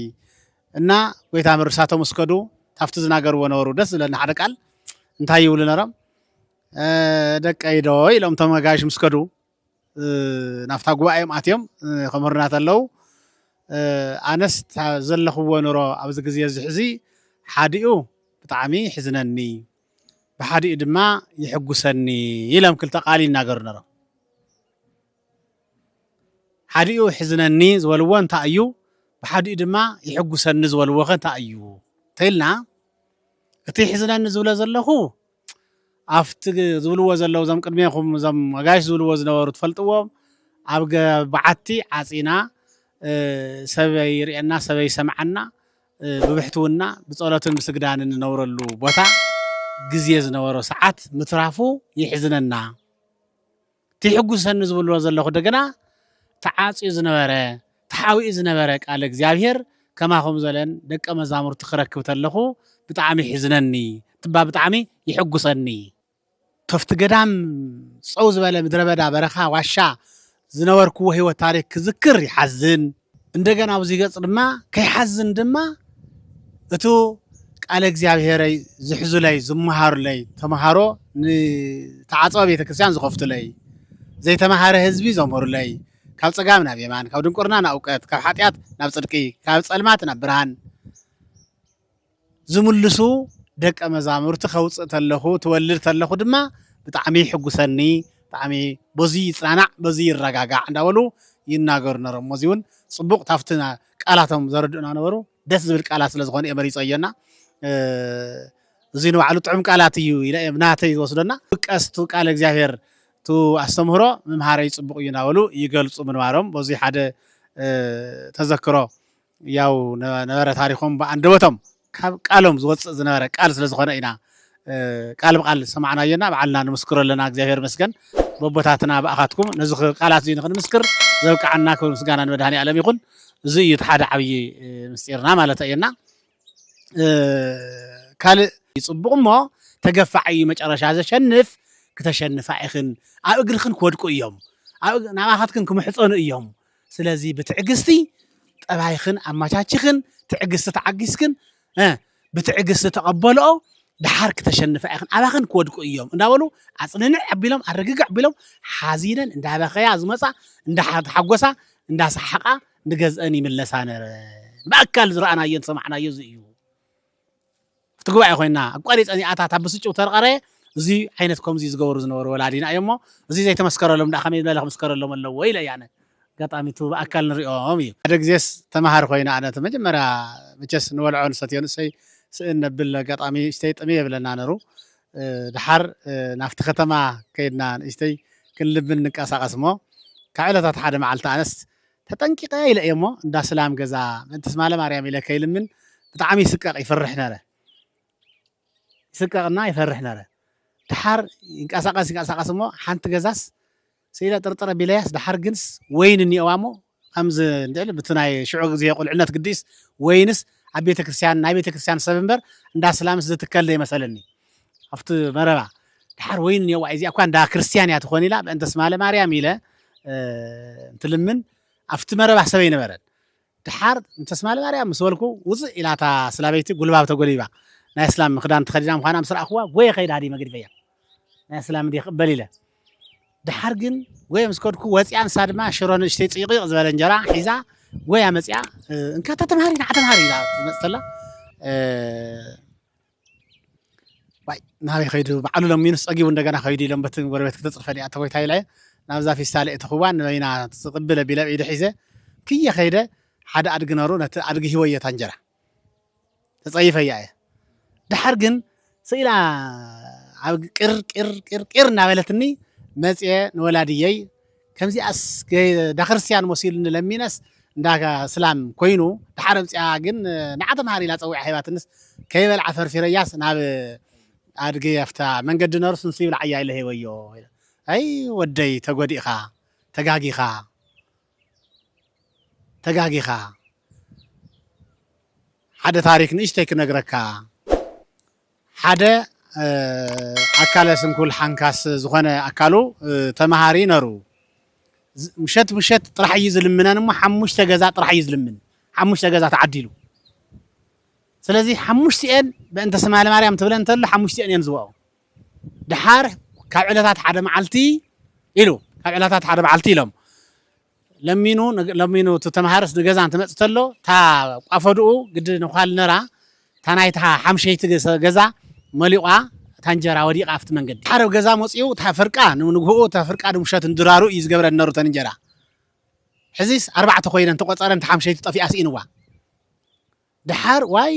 እና ጎይታ ምርሳቶም እስከዱ ታፍቲ ዝናገርዎ ነበሩ ደስ ዝብለኒ ሓደ ቃል እንታይ ይብሉ ነሮም ደቀይ ዶ ኢሎም እቶም ኣጋይሽ ምስ ከዱ ናብታ ጉባኤ እዮም ኣትዮም ከምህሩና ተለዉ ኣነስ ዘለኽዎ ኑሮ ኣብዚ ግዜ እዚ ሕዚ ሓዲኡ ብጣዕሚ ይሕዝነኒ ብሓዲኡ ድማ ይሕጉሰኒ ኢሎም ክልተ ቃል ይናገሩ ነሮም ሓዲኡ ይሕዝነኒ ዝበልዎ እንታይ እዩ ብሓዲኡ ድማ ይሕጉሰኒ ዝበልዎ ከ እንታይ እዩ ተኢልና እቲ ይሕዝነኒ ዝብሎ ዘለኹ ኣብቲ ዝብልዎ ዘለዉ እዞም ቅድሜኹም እዞም ኣጋይሽ ዝብልዎ ዝነበሩ ትፈልጥዎም ኣብ በዓቲ ዓፂና ሰበይ ርእየና ሰበይ ሰምዓና ብብሕትውና ብፀሎትን ብስግዳንን ንነብረሉ ቦታ ግዜ ዝነበሮ ሰዓት ምትራፉ ይሕዝነና ትሕጉሰኒ ዝብልዎ ዘለኹ ደገና ተዓፅዩ ዝነበረ ተሓዊኡ ዝነበረ ቃል እግዚኣብሔር ከማኹም ዘለን ደቀ መዛሙርቲ ክረክብ ተለኹ ብጣዕሚ ይሕዝነኒ ትባ ብጣዕሚ ይሕጉሰኒ። ከፍቲ ገዳም ጸው ዝበለ ምድረ በዳ በረኻ ዋሻ ዝነበርክዎ ህይወት ታሪክ ክዝክር ይሓዝን። እንደገና ኣብዚ ገጽ ድማ ከይሓዝን ድማ እቱ ቃለ እግዚኣብሔረይ ዝሕዙለይ ዝመሃሩለይ ተምሃሮ ንተዓጸወ ቤተ ክርስቲያን ዝኸፍቱለይ ዘይተምሃረ ህዝቢ ዘምህሩለይ ካብ ጸጋም ናብ የማን ካብ ድንቁርና ናብ እውቀት ካብ ሓጢኣት ናብ ጽድቂ ካብ ጸልማት ናብ ብርሃን ዝምልሱ ደቀ መዛሙርቲ ከውፅእ ተለኹ ትወልድ ተለኹ ድማ ብጣዕሚ ይሕጉሰኒ ብጣዕሚ በዚ ይፅናናዕ በዚ ይረጋጋዕ እንዳበሉ ይናገሩ ነሮም። እዚ እውን ፅቡቕ ታፍቲ ቃላቶም ዘረድኡና ነበሩ። ደስ ዝብል ቃላት ስለዝኾነ እየ መሪፀዮ እና እዚ ንባዕሉ ጥዑም ቃላት እዩ ኢለ እየ ናተይ ዝወስዶና። ቀስቱ ቃለ እግዚኣብሔር እቲ ኣስተምህሮ ምምሃረይ ጽቡቕ እዩ እናበሉ ይገልጹ ምንባሮም በዚ ሓደ ተዘክሮ ያው ነበረ ታሪኾም ብኣንደበቶም ካብ ቃሎም ዝወፅእ ዝነበረ ቃል ስለ ዝኾነ ኢና ቃል ብቃል ዝሰማዕናዮና ባዕልና ንምስክሮ ኣለና። እግዚኣብሔር ይመስገን። በቦታትና ብኣኻትኩም ነዚ ቃላት እዚ ንክንምስክር ዘብቅዓና ክብሪ ምስጋና ንመድሃኒ ዓለም ይኹን። እዚ እዩ እቲ ሓደ ዓብዪ ምስጢርና ማለት እየና። ካልእ ይጽቡቕ እሞ ተገፋዕ እዩ መጨረሻ ዘሸንፍ። ክተሸንፋ ኢኽን ኣብ እግርኽን ክወድቁ እዮም። ናባኻትክን ክምሕፀኑ እዮም። ስለዚ ብትዕግስቲ ጠባይኽን ኣመቻችኽን ትዕግስቲ ተዓጊስክን ብትዕግስቲ ተቐበልኦ። ደሓር ክተሸንፋ ኢኽን ኣባኽን ክወድቁ እዮም እንዳበሉ ኣፅንንዕ ኣቢሎም ኣረግግዕ ኣቢሎም ሓዚነን እንዳበኸያ ዝመፃ እንዳሓጎሳ እንዳሰሓቓ ንገዝአን ይምለሳ ነረ። ብኣካል ዝረኣናዮን ዝሰማዕናዮ እዚ እዩ። ኣብቲ ጉባኤ ኮይና ኣቋሪፀን ይኣታ እታ ብስጭው ተርቐረ። እዚ ዓይነት ከምዚ ዝገበሩ ዝነበሩ ወላዲና እዮም እሞ እዚ ዘይተመስከረሎም ደኣ ከመይ ዝበለ ክምስከረሎም ኣለዎ ኢለ እየ ኣነ። ኣጋጣሚ እቲ ብኣካል ንሪኦም እዩ። ሓደ ግዜስ ተምሃር ኮይነ ኣነ እቲ መጀመርያ መቸስ ንበልዖ ንሰትዮ ንእሰይ ስእን ነብል ኣጋጣሚ እሽተይ ጥምየ የብለና ነሩ። ድሓር ናብቲ ከተማ ከይድና ንእሽተይ ክንልምን ንንቀሳቐስ እሞ ካብ ዕለታት ሓደ መዓልቲ ኣነስ ተጠንቂቐ ኢለ እየ እሞ እንዳ ስላም ገዛ ምእንቲ ስማለ ማርያም ኢለ ከይልምን ብጣዕሚ ይስቀቕ ይፈርሕ ነረ። ይስቀቕና ይፈርሕ ነረ። ድሓር ይንቀሳቐስ ይንቀሳቐስ እሞ ሓንቲ ገዛስ ስኢለ ጥርጥር ኣቢለያስ ድሓር ግንስ ወይን እኒኦዋ እሞ ከምዚ እንድዕል ብቲ ናይ ሽዑ ግዜ ቁልዕነት ግዲስ ወይንስ ኣብ ቤተ ክርስቲያን ናይ ቤተ ክርስቲያን ሰብ እምበር እንዳ ስላምስ ዝትከል ዘይመሰለኒ ኣብቲ መረባ ድሓር ወይን እኒኦዋ እዚኣ እኳ እንዳ ክርስቲያን እያ ትኾን ኢላ በእንተ ስማለ ማርያም ኢለ እንትልምን ኣብቲ መረባ ሰብ ኣይነበረን። ድሓር እንተ ስማለ ማርያም ምስ በልኩ ውፅእ ኢላ እታ ስላበይቲ ጉልባብ ተጎልቢባ ናይ እስላም ክዳን ተኸዲና ምዃና ምስ ረኣኽዋ ጎየ ከይደ ሃዲመ ገዲፈያ። ናይ እስላም እንድየ ክቕበል ኢለ ድሓር ግን ጎየ ምስ ከድኩ ወፂኣ ንሳ ድማ ሽሮ ንእሽተይ ፅይቕይቕ ዝበለ እንጀራ ሒዛ ጎያ መፂኣ። እንካ እታ ተምሃሪ ንዓ ተምሃሪ ኢላ ትመፅእ ተላ ዋይ ናበይ ከይዱ በዓሉ ለሚኑስ ጸጊቡ እንደገና ከይዱ ኢሎም በቲ ጎረቤት ክተጽርፈኒ እያ ተጎይታ ኢለ ናብዛ ፊስታል እትኽዋን ንበይና ዝቕብል ኣቢለ ብኢደ ሒዘ ክየ ከይደ ሓደ ኣድጊ ነሩ ነቲ ኣድጊ ሂወዮ እታ እንጀራ ተጸይፈያ እየ ድሓር ግን ስኢላ ኣብ ቅር ቅር ቅር ቅር እናበለትኒ መጽየ ንወላድየይ ከምዚኣስ ዳ ክርስትያን መሲሉኒ ለሚነስ እንዳ ስላም ኮይኑ ድሓር ኣምፅኣ ግን ንዓ ተምሃር ኢላ ፀዊዓ ሂባትንስ ከይበልዓ ፈርፊረያስ ናብ ኣድጊ ኣብታ መንገዲ ነርሱ ንሱ ይብልዓያ ኢለ ሂበዮ። ኣይ ወደይ ተጎዲእኻ ተጋጊኻ ተጋጊኻ ሓደ ታሪክ ንእሽተይ ክነግረካ ሓደ ኣካለ ስንኩል ሓንካስ ዝኾነ ኣካሉ ተምሃሪ ነሩ ምሸት ምሸት ጥራሕ እዩ ዝልምነን እሞ ሓሙሽተ ገዛ ጥራሕ እዩ ዝልምን ሓሙሽተ ገዛ ተዓዲሉ ስለዚ ሓሙሽቲኤን በእንተ ስማለ ማርያም ትብለን እንተሎ ሓሙሽቲኤን እየን ዝበኦ ድሓር ካብ ዕለታት ሓደ መዓልቲ ኢሉ ካብ ዕለታት ሓደ መዓልቲ ኢሎም ለሚኑ ለሚኑ እቲ ተምሃርስ ንገዛ እንትመፅእ ተሎ እታ ቋፈድኡ ግዲ ንኳል ነራ እታ ናይታ ሓምሸይቲ ገዛ መሊቋ እታ እንጀራ ወዲቓ ኣብቲ መንገዲ ሓደ ገዛ መፅኡ እታ ፍርቃ ንንግህኡ እታ ፍርቃ ንምሸት እንድራሩ እዩ ዝገብረ ነሩ ተን እንጀራ ሕዚስ ኣርባዕተ ኮይነን ተቆፀረን እታ ሓምሸይቲ ጠፊኣ ስኢንዋ ድሓር ዋይ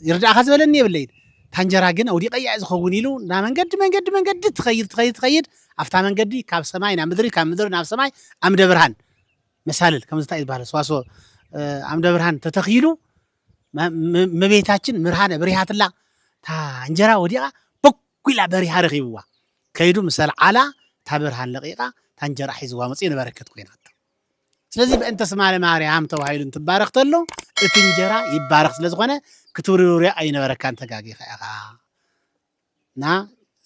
ይርዳእኻ ዝበለኒ የብለይን ታንጀራ ግን ኣውዲቀያ ዝኸውን ኢሉ ና መንገዲ መንገዲ መንገዲ ትኸይድ ትኸይድ ትኸይድ ኣብታ መንገዲ ካብ ሰማይ ናብ ምድሪ ካብ ምድሪ ናብ ሰማይ ኣምደ ብርሃን መሳልል ከምዚ እንታይ ዝበሃል ሰዋስወ ኣምደ ብርሃን ተተኺሉ መቤታችን ምርሃነ ብሪሃትላ ታንጀራ ወዲቓ በኩላ በሪሃ ረኺብዋ ከይዱ ምስ ኣልዓላ እታ ብርሃን ለቒቓ እታ እንጀራ ሒዝዋ መፅኡ ንበረከት ኮይናቶ። ስለዚ በእንተ ስማ ለማርያም ተባሂሉ እንትባረኽ ተሎ እቲ እንጀራ ይባረኽ ስለ ዝኾነ ክትውርውርዮ ኣይነበረካን ተጋጊኻ ኢኻ እና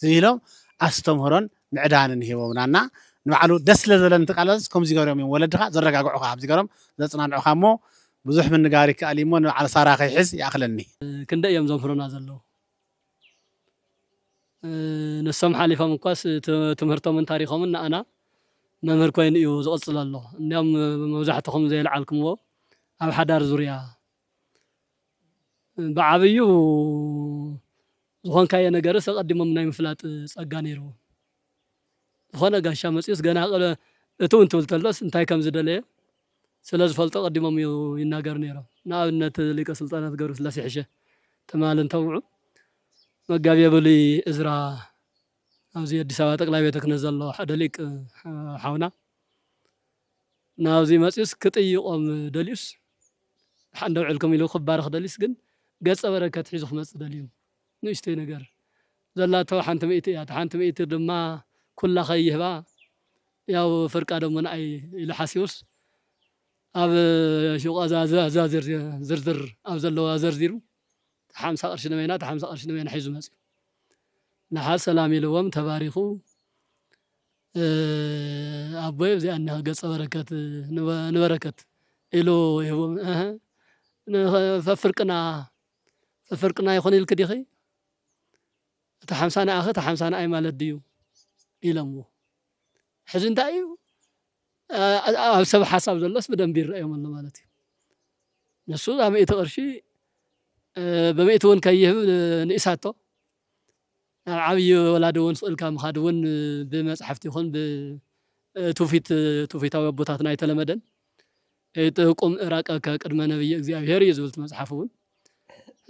ዝኢሎም ኣስተምህሮን ምዕዳንን ሂቦምና እና ንባዕሉ ደስ ስለ ዝበለን እቲ ቃላት ከምዚ ገሮም እዮም ወለድኻ ዘረጋግዑኻ ኣብዚ ገሮም ዘፅናንዑኻ እሞ ብዙሕ ምንጋር ይከኣል እዩ እሞ ንበዓል ሳራ ከይሕዝ ይኣኽለኒ። ክንደይ እዮም ዘምህሩና ዘለዉ። ንሶም ሓሊፎም እኳስ ትምህርቶምን ታሪኾምን ንኣና መምህር ኮይኑ እዩ ዝቕፅል ኣሎ። እንዲያም መብዛሕትኹም ዘየልዓልኩምዎ ኣብ ሓዳር ዙርያ ብዓብዩ ዝኾንካዮ ነገርስ ኣቐዲሞም ናይ ምፍላጥ ፀጋ ነይርዎም። ዝኾነ ጋሻ መፅዩስ ገና እትው እንትብል ተሎስ እንታይ ከም ዝደለየ ስለ ዝፈልጦ ቀዲሞም እዩ ይናገር ነይሮም። ንኣብነት ሊቀ ስልጣናት ገብረስላሴ ሕሸ ትማል እንተውዑ መጋቤ ብሉይ እዝራ ኣብዚ ኣዲስ ኣበባ ጠቅላይ ቤተ ክህነት ዘሎ ሓደ ሊቅ ሓውና ናብዚ መጺኡስ ክጥይቆም ደልዩስ ሓንደ ውዕልኩም ኢሉ ክባረኽ ደልዩስ ግን ገጸ በረከት ሒዙ ክመጽእ ደልዩ ንእሽተይ ነገር ዘላቶ ሓንቲ ሚእቲ እያ። ሓንቲ ሚእቲ ድማ ኩላ ከይህባ ያው ፍርቃ ደሞ ንኣይ ኢሉ ሓሲቡስ ኣብ ሽቋ ዝርዝር ኣብ ዘለዋ ዘርዚሩ ሓምሳ ቅርሺ ንበይና ሓምሳ ቅርሺ ንበይና ሒዙ መፅዩ። ንሓ ሰላም ኢልዎም ተባሪኹ ኣቦይ እዚኣ እኒኻ ገፀ በረከት ንበረከት ኢሉ ይህቦም። ፈፍርቅና ፈፍርቅና ይኾን ኢልክ ዲኺ እቲ ሓምሳ ንኣኺ እቲ ሓምሳ ንኣይ ማለት ድዩ ኢሎምዎ። ሕዚ እንታይ እዩ ኣብ ሰብ ሓሳብ ዘሎስ ብደንቢ ይረኣዮም ኣሎ ማለት እዩ። ንሱ እዛ ሚእቲ ቅርሺ ብሚእቲ እውን ከይህብ ንእሳቶ ናብ ዓብዪ ወላዲ እውን ስቕ ኢልካ ምኻድ እውን ብመፅሓፍቲ ይኹን ብትውፊት ትውፊታዊ ኣቦታትና ኣይተለመደን። ጥቁም እራቀከ ቅድመ ነብይ እግዚኣብሔር እዩ ዝብል እቲ መፅሓፍ እውን።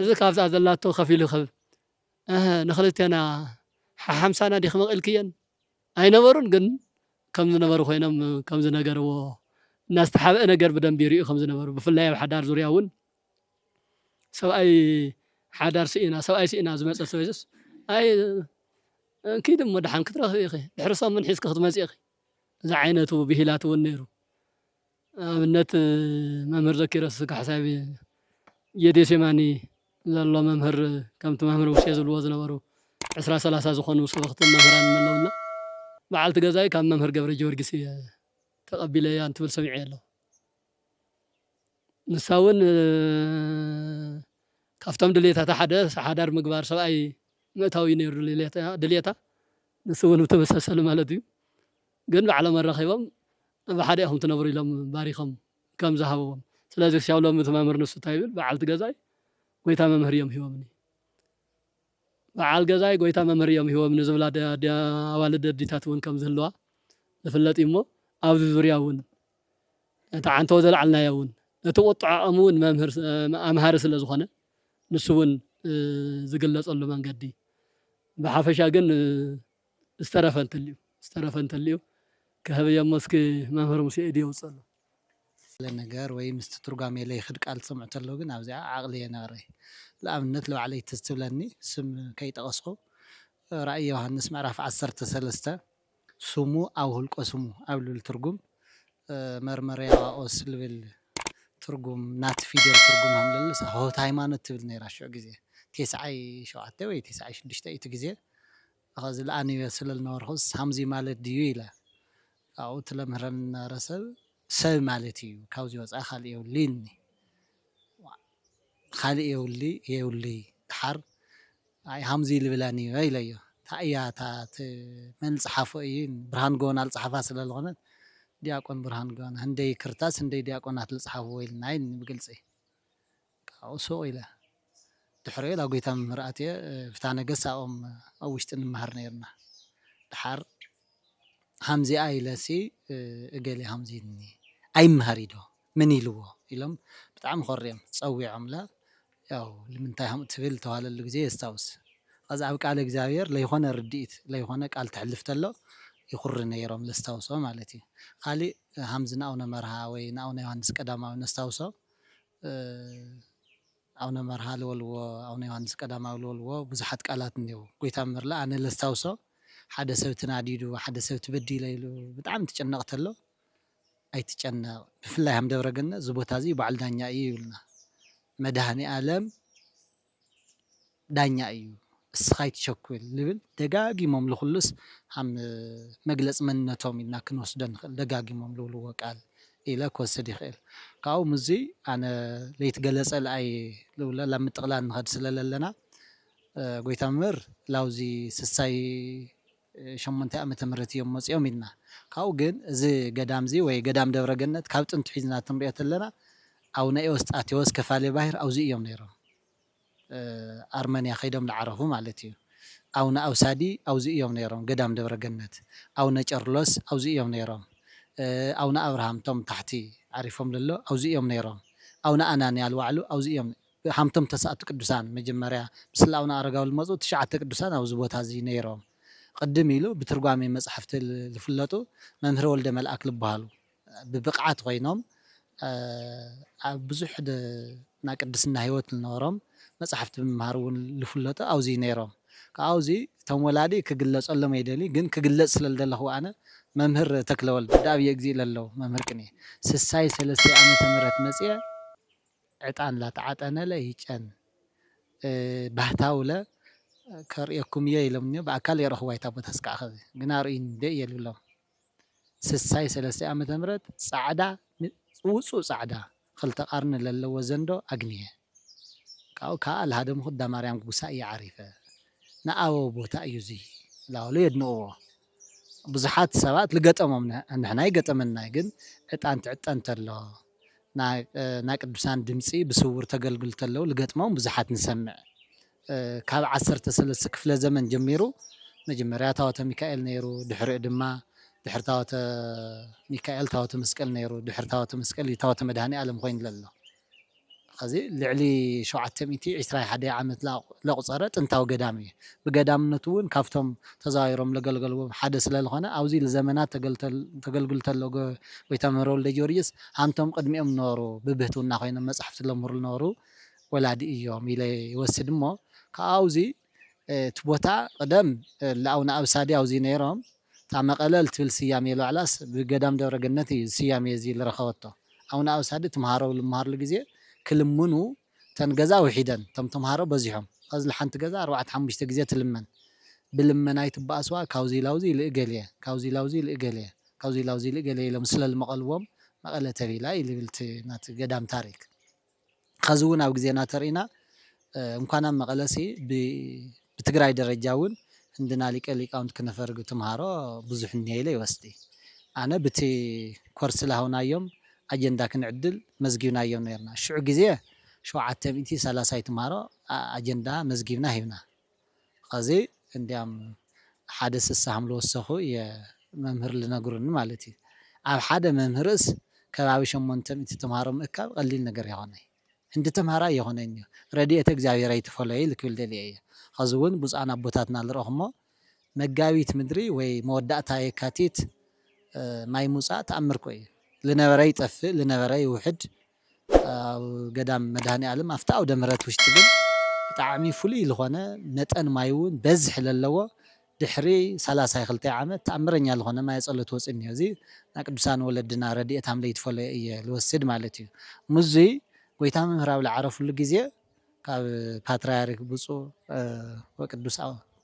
እዚ ካብዛ ዘላቶ ከፊሉ ይኽብ ንክልቴና ሓሓምሳና ዲኺ መቒልክየን ኣይነበሩን፣ ግን ከም ዝነበሩ ኮይኖም ከም ዝነገርዎ እናስተሓበአ ነገር ብደንቢ ይርእዩ ከም ዝነበሩ ብፍላይ ኣብ ሓዳር ዙርያ እውን ሰብኣይ ሓዳር ስኢና ሰብኣይ ስኢና ዝመፀ ሰበይትስ ኣይ ኪድ እሞ ደሓን ክትረኽቢ ኢኺ ድሕሪ ሰሙን ሒዝኪ ክትመፂ ኢኺ። እዚ ዓይነቱ ብሂላት እውን ነይሩ። ኣብነት መምህር ዘኪረስ ካሕሳይ የዴሴማኒ ዘሎ መምህር ከምቲ መምህር ሙሴ ዝብልዎ ዝነበሩ ዕስራ ሰላሳ ዝኾኑ ሰበኽትን መምህራን ኣለውና በዓልቲ ገዛይ ካብ መምህር ገብረ ጊዮርጊስ እየ ተቐቢለያ እንትብል ሰሚዐ ኣለኹ። ንሳ እውን ካብቶም ድሌታታ ሓደ ሓዳር ምግባር ሰብኣይ ምእታው እዩ ነይሩ ድሌታ ንሱ እውን ብተመሳሰሊ ማለት እዩ። ግን ባዕሎም ኣራኺቦም ብሓደ ኢኹም ትነብሩ ኢሎም ባሪኾም ከም ዝሃብዎም ስለዚ ክሻው ሎም እቲ መምህር ንሱ እንታይ ይብል በዓልቲ ገዛይ ጎይታ መምህር እዮም ሂቦምኒ። በዓል ገዛይ ጎይታ መምህር እዮም ሂቦምኒ ዝብላ ኣዋልድ ኣዲታት እውን ከም ዝህልዋ ዝፍለጥ እዩ እሞ ኣብዚ ዙርያ እውን እቲ ዓንተቦ ዘልዓልናዮ እውን እቲ ቁጥዐኦም እውን ኣምሃሪ ስለ ዝኾነ ንሱ እውን ዝግለፀሉ መንገዲ ብሓፈሻ ግን ዝተረፈ እንተልዩ ዝተረፈ እንተልዩ ክህብ እየ እሞ እስኪ መምህር ሙሴ ኢድ የውፀሉ። ነገር ወይ ምስቲ ትርጓሜ ለይኽድ ቃል ትሰምዑ ተለዉ ግን ኣብዚኣ ዓቕሊ የነበረ። ንኣብነት ንባዕለይ ትዝ ትብለኒ ስም ከይጠቐስኹ ራእይ ዮሃንስ ምዕራፍ ዓሰርተ ሰለስተ ስሙ ኣብ ሁልቆ ስሙ ኣብ ልብል ትርጉም መርመርያዋኦስ ልብል ትርጉም ናቲ ፊደል ትርጉም ሃምለልስ ሆት ሃይማኖት ትብል ነይራ ሽዑ ግዜ ቴስዓይ ሸውዓተ ወይ ቴስዓይ ሽዱሽተ እቲ ግዜ እዚ ለኣንዮ ስለ ዝነበርኩስ ሃምዚ ማለት ድዩ ኢለ ኣብኡ ትለምህረኒ ዝነበረ ሰብ ሰብ ማለት እዩ ካብዚ ወፃኢ ካልእ የብሉ ኢልኒ ካልእ የብሉ የብሉ ድሓር ኣይ ሃምዚ ልብላኒ እዩ ኢለዮ እታ እያ እታ መን ዝፀሓፎ እዩ ብርሃን ጎና ዝፀሓፋ ስለ ዝኾነት ዲያቆን ብርሃን ጎና ህንደይ ክርታስ ህንደይ ዲያቆናት ዝፀሓፍዎ ኢልና ኢልኒ ብግልፂ ካብኡ ሱቕ ኢለ ድሕሪኡ ናብ ጎይታ መምህር ኣትየ ፍትሃ ነገስት ኣብኦም ኣብ ውሽጢ ንምሃር ነይርና ድሓር ሃምዚኣ ኢለሲ እገሌ ሃምዚ ኢልኒ ኣይምሃር ኢዶ መን ኢልዎ ኢሎም ብጣዕሚ ኮርዮም ፀዊዖምላ ያው ንምንታይ ከምኡ ትብል ዝተባህለሉ ግዜ የስታውስ ከዚ ኣብ ቃል እግዚኣብሔር ለይኮነ ርድኢት ለይኮነ ቃል ተሕልፍ ተሎ ይኹሪ ነይሮም ለስታውሶ ማለት እዩ ካሊእ ሃምዚ ንኣውነ መርሃ ወይ ንኣውነ ዮሃንስ ቀዳማዊ ነስታውሶ ኣውነ መርሃ ልበልዎ ኣውነ ዮሃንስ ቀዳማዊ ልበልዎ ብዙሓት ቃላት እኒው ጎይታ ምርላ ኣነ ለስታውሶ ሓደ ሰብ ትናዲዱ ሓደ ሰብ ትበዲለ ኢሉ ብጣዕሚ ትጨነቕ ተሎ ኣይትጨነቕ ብፍላይ ሃም ደብረ ገነት እዚ ቦታ እዚ በዓል ዳኛ እዩ ይብልና መድሃኒ ኣለም ዳኛ እዩ እስኻ ኣይትቸኩል ልብል ደጋጊሞም ልኩሉስ ሃም መግለፂ መንነቶም ኢልና ክንወስዶ ንኽእል ደጋጊሞም ልብልዎ ቃል ኢለ ክወስድ ይኽእል ካብኡ ምዚ ኣነ ለይትገለፀ ልኣይ ልብሎ ላብ ምጥቕላል ንኸድ ስለ ለለና ጎይታ መምህር ላውዚ ስሳይ ሸሞንተ ዓመተ ምህረት እዮም መፂኦም ኢልና ካብኡ ግን እዚ ገዳም እዚ ወይ ገዳም ደብረ ገነት ካብ ጥንቲ ሒዝና ትንሪኦ ተለና ኣቡነ ኤዎስጣቴዎስ ከፋሌ ባሕር ኣብዚ እዮም ነይሮም ኣርመንያ ከይዶም ዝዓረፉ ማለት እዩ ኣቡነ ኣውሳዲ ኣብዚ እዮም ነይሮም ገዳም ደብረ ገነት ኣቡነ ጨርሎስ ኣብዚ እዮም ነይሮም ኣቡነ ኣብርሃም ቶም ታሕቲ ዓሪፎም ለሎ ኣብዚ እዮም ነይሮም ኣቡነ ኣናንያ ልባዕሉ ኣብዚ እዮም ሃምቶም ተስዓቱ ቅዱሳን መጀመርያ ምስላ ኣቡነ ኣረጋዊ ዝመፁ ትሽዓተ ቅዱሳን ኣብዚ ቦታ እዚ ነይሮም ቅድም ኢሉ ብትርጓሜ መጻሕፍቲ ል-፣ ዝፍለጡ መምህር ወልደ መልኣክ ዝበሃሉ ብብቕዓት ኮይኖም፣ እ፣ ኣብ ብዙሕ ድ-፣ ናይ ቅድስና ህይወት ዝነበሮም መጻሕፍቲ ብምምሃር እውን ዝፍለጡ ኣብዚ ነይሮም። ካብዚ እቶም ወላዲ ክግለጸሎም ኣይደሊ፣ ግን ክግለጽ ስለ ዝደለኹ ኣነ መምህር ተክለወልድ ደኣብየ እግዚእ ለለው መምህር ቅኔ ስሳይ ሰለስተ ዓመተ ምህረት መጽየ ዕጣን ላተዓጠነለ ይጨን፣ እ፣ ባህታውለ ከርእየኩም እየ ኢሎምኒ። ብኣካል የረኽቡ ኣይታ ቦታ ስካዕ ኸዚ ግና ርእይ እንደ እየ ልብሎም። ስሳይ ሰለስተ ዓመተ ምህረት ጻዕዳ፣ ን-፣ ውጹእ ጻዕዳ፣ ክልተ ቃርኒ ለለዎ ዘንዶ ኣግንየ። ካብኡ ከኣ ለሃደምኹ እንዳ ማርያም ጉሳ እየ ዓሪፈ። ንኣበው ቦታ እዩ እዚ፣ ላበሉ የድንቕዎ። ብዙሓት ሰባት ልገጠሞም፣ ን-፣ ንሕና ይገጠመና፣ ግን ዕጣን ትዕጠን ተሎ፣ ና-፣ እ፣ ናይ ቅዱሳን ድምጺ ብስውር ተገልግል ተለዉ ልገጥሞም ብዙሓት ንሰምዕ። እ፣ ካብ ዓሰርተ ሰለስተ ክፍለ ዘመን ጀሚሩ መጀመርያ ታወተ ሚካኤል ነይሩ፣ ድሕሪኡ ድማ ድሕሪ ታወተ ሚካኤል ታወተ መስቀል ነይሩ፣ ድሕሪ ታወተ መስቀል እዩ ታወተ መድኃኔ ዓለም ኮይኑ ዘሎ። ኸዚ ልዕሊ ሸውዓተ ሚእቲ ዕስራ ሓደ ዓመት ላ-፣ ለቑጸረ ጥንታዊ ገዳም እዩ። ብገዳምነቱ እውን ካብቶም ተዛዊሮም ለገልገልዎም ሓደ ስለ ዝኾነ ኣብዚ ልዘመናት ተገልተል-፣ ተገልግል ተሎ ጎ-፣ ጎይታ መምህር ወልደ ጊዮርጊስ ሃምቶም ቅድሚኦም ነበሩ ብብህትውና ኮይኖም መጻሕፍቲ ለምህሩ ዝነበሩ ወላዲ እዮም ኢለ ይወስድ እሞ ካብዚ እቲ ቦታ ቅደም ለኣውነ ኣብሳዲ ኣብዚ ነይሮም እታ መቐለ ልትብል ስያሜ ለባዕላስ ብገዳም ደብረ ገነት እዩ ስያሜ እዚ ልረኸበቶ። ኣቡነ ኣብሳዲ ትምሃሮ ልምሃርሉ ግዜ ክልምኑ ተን ገዛ ውሒደን እቶም ተምሃሮ በዚሖም ከዚ ሓንቲ ገዛ ኣርባዕተ ሓሙሽተ ግዜ ትልመን ብልመና ይትበኣስዋ ካብዚ ላውዚ ልእገል እየ ካብዚ ላውዚ ልእገል እየ ካብዚ ላውዚ ልእገል እየ ኢሎም ስለ ልመቐልዎም መቐለ ተቢላ እዩ ልብል እቲ ናቲ ገዳም ታሪክ። ኸዚ እውን ኣብ ግዜና ተርኢና እንኳን ኣብ መቐለሲ ብትግራይ ደረጃ እውን ህንድና ሊቀ ሊቃውንት ክነፈርግ ትምሃሮ ብዙሕ እኒሀ ኢለ ይወስዲ። ኣነ ብቲ ኮርስ ላህውናዮም ኣጀንዳ ክንዕድል መዝጊብናዮም ነርና። ሽዑ ግዜ ሸውዓተ ሚእቲ ሰላሳ ይትምሃሮ ኣጀንዳ መዝጊብና ሂብና። ኸዚ እንዲያም ሓደ ስሳ ሃም ልወሰኹ እየ መምህር ልነግሩኒ ማለት እዩ። ኣብ ሓደ መምህርስ ከባቢ ሸሞንተ ሚእቲ ተምሃሮ ምእካብ ቀሊል ነገር የኾነይ። እንዲ ተምሃራ የኾነኝ እዩ። ረድኤተ እግዚኣብሔር ኣይትፈለዩ ልክብል ደልየ እየ። ኸዚ እውን ብፁዓን ኣቦታትና ልረኹሞ መጋቢት ምድሪ ወይ መወዳእታ የካቲት ማይ ሙፃእ ተኣምር ኮ እዩ። ልነበረ ይጠፍእ ልነበረ ይውሕድ ኣብ ገዳም መድሃኒ ኣለም ኣብቲ ኣውደ ምህረት ውሽጢ ግን ብጣዕሚ ፍሉይ ዝኾነ መጠን ማይ እውን በዝሒ ለለዎ ድሕሪ ሰላሳ ክልተ ዓመት ተኣምረኛ ዝኾነ ማየ ጸሎት ወፅእ እኒኦ። እዚ ናይ ቅዱሳን ወለድና ረድኤት ኣምለይ ትፈለዮ እየ ልወስድ ማለት እዩ። ሙዚ ጎይታ መምህር ኣብ ልዓረፉሉ ግዜ ካብ ፓትርያርክ ብፁዕ ወቅዱስ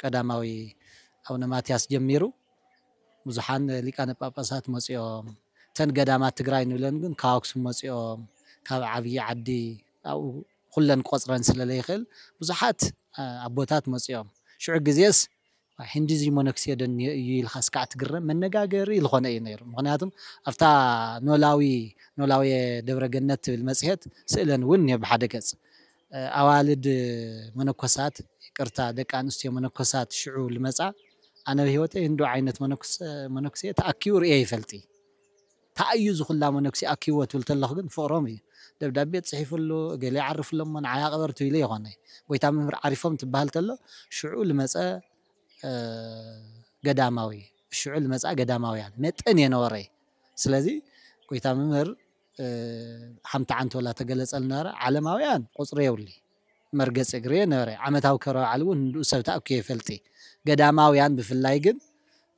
ቀዳማዊ ኣቡነ ማትያስ ጀሚሩ ብዙሓን ሊቃነ ጳጳሳት መፂኦም። እተን ገዳማት ትግራይ ንብለን ግን ካብ ኣክሱም መፂኦም ካብ ዓብዪ ዓዲ ኣብኡ ኩለን ክቆፅረን ስለ ለይኽእል ብዙሓት ኣቦታት መፂኦም። ሽዑ ግዜስ ሂንዱዚ መነኩሴ ዶ እኒኦ እዩ ኢልካ እስካዕ ትግረም መነጋገሪ ዝኾነ እዩ ነይሩ። ምኽንያቱም ኣብታ ኖላዊ ኖላዊ ደብረ ገነት ትብል መፅሄት ስእለን እውን እኒኦ ብሓደ ገፅ ኣዋልድ መነኮሳት ይቅርታ ደቂ ኣንስትዮ መነኮሳት ሽዑ ልመፃ ኣነ ብህይወተይ ህንዱ ዓይነት መነኩስ- መነኩሴ ተኣኪቡ ርእየ ይፈልጢ። ታእዩ ዝኹላ መነኩሴ ኣኪብዎ ትብል ተለኹ ግን ፍቕሮም እዩ። ደብዳቤ ፅሒፍሉ እገሌ ዓርፍሎሞ ንዓይ ኣቕበርቱ ኢለ ይኾነ። ጎይታ መምህር ዓሪፎም ትበሃል ተሎ ሽዑ ልመፀ ገዳማዊ ሽዑ ልመፃ ገዳማውያን መጠን የነበረ። ስለዚ ጎይታ መምህር ሓምቲ ዓንቶላ ተገለጸል ነበረ። ዓለማውያን ቁፅሪ የብሉ መርገፂ እግሪ ነበረ። ዓመታዊ ክብረ በዓል እውን ህንድኡ ሰብ ተኣኪቡ ይፈልጢ። ገዳማውያን ብፍላይ ግን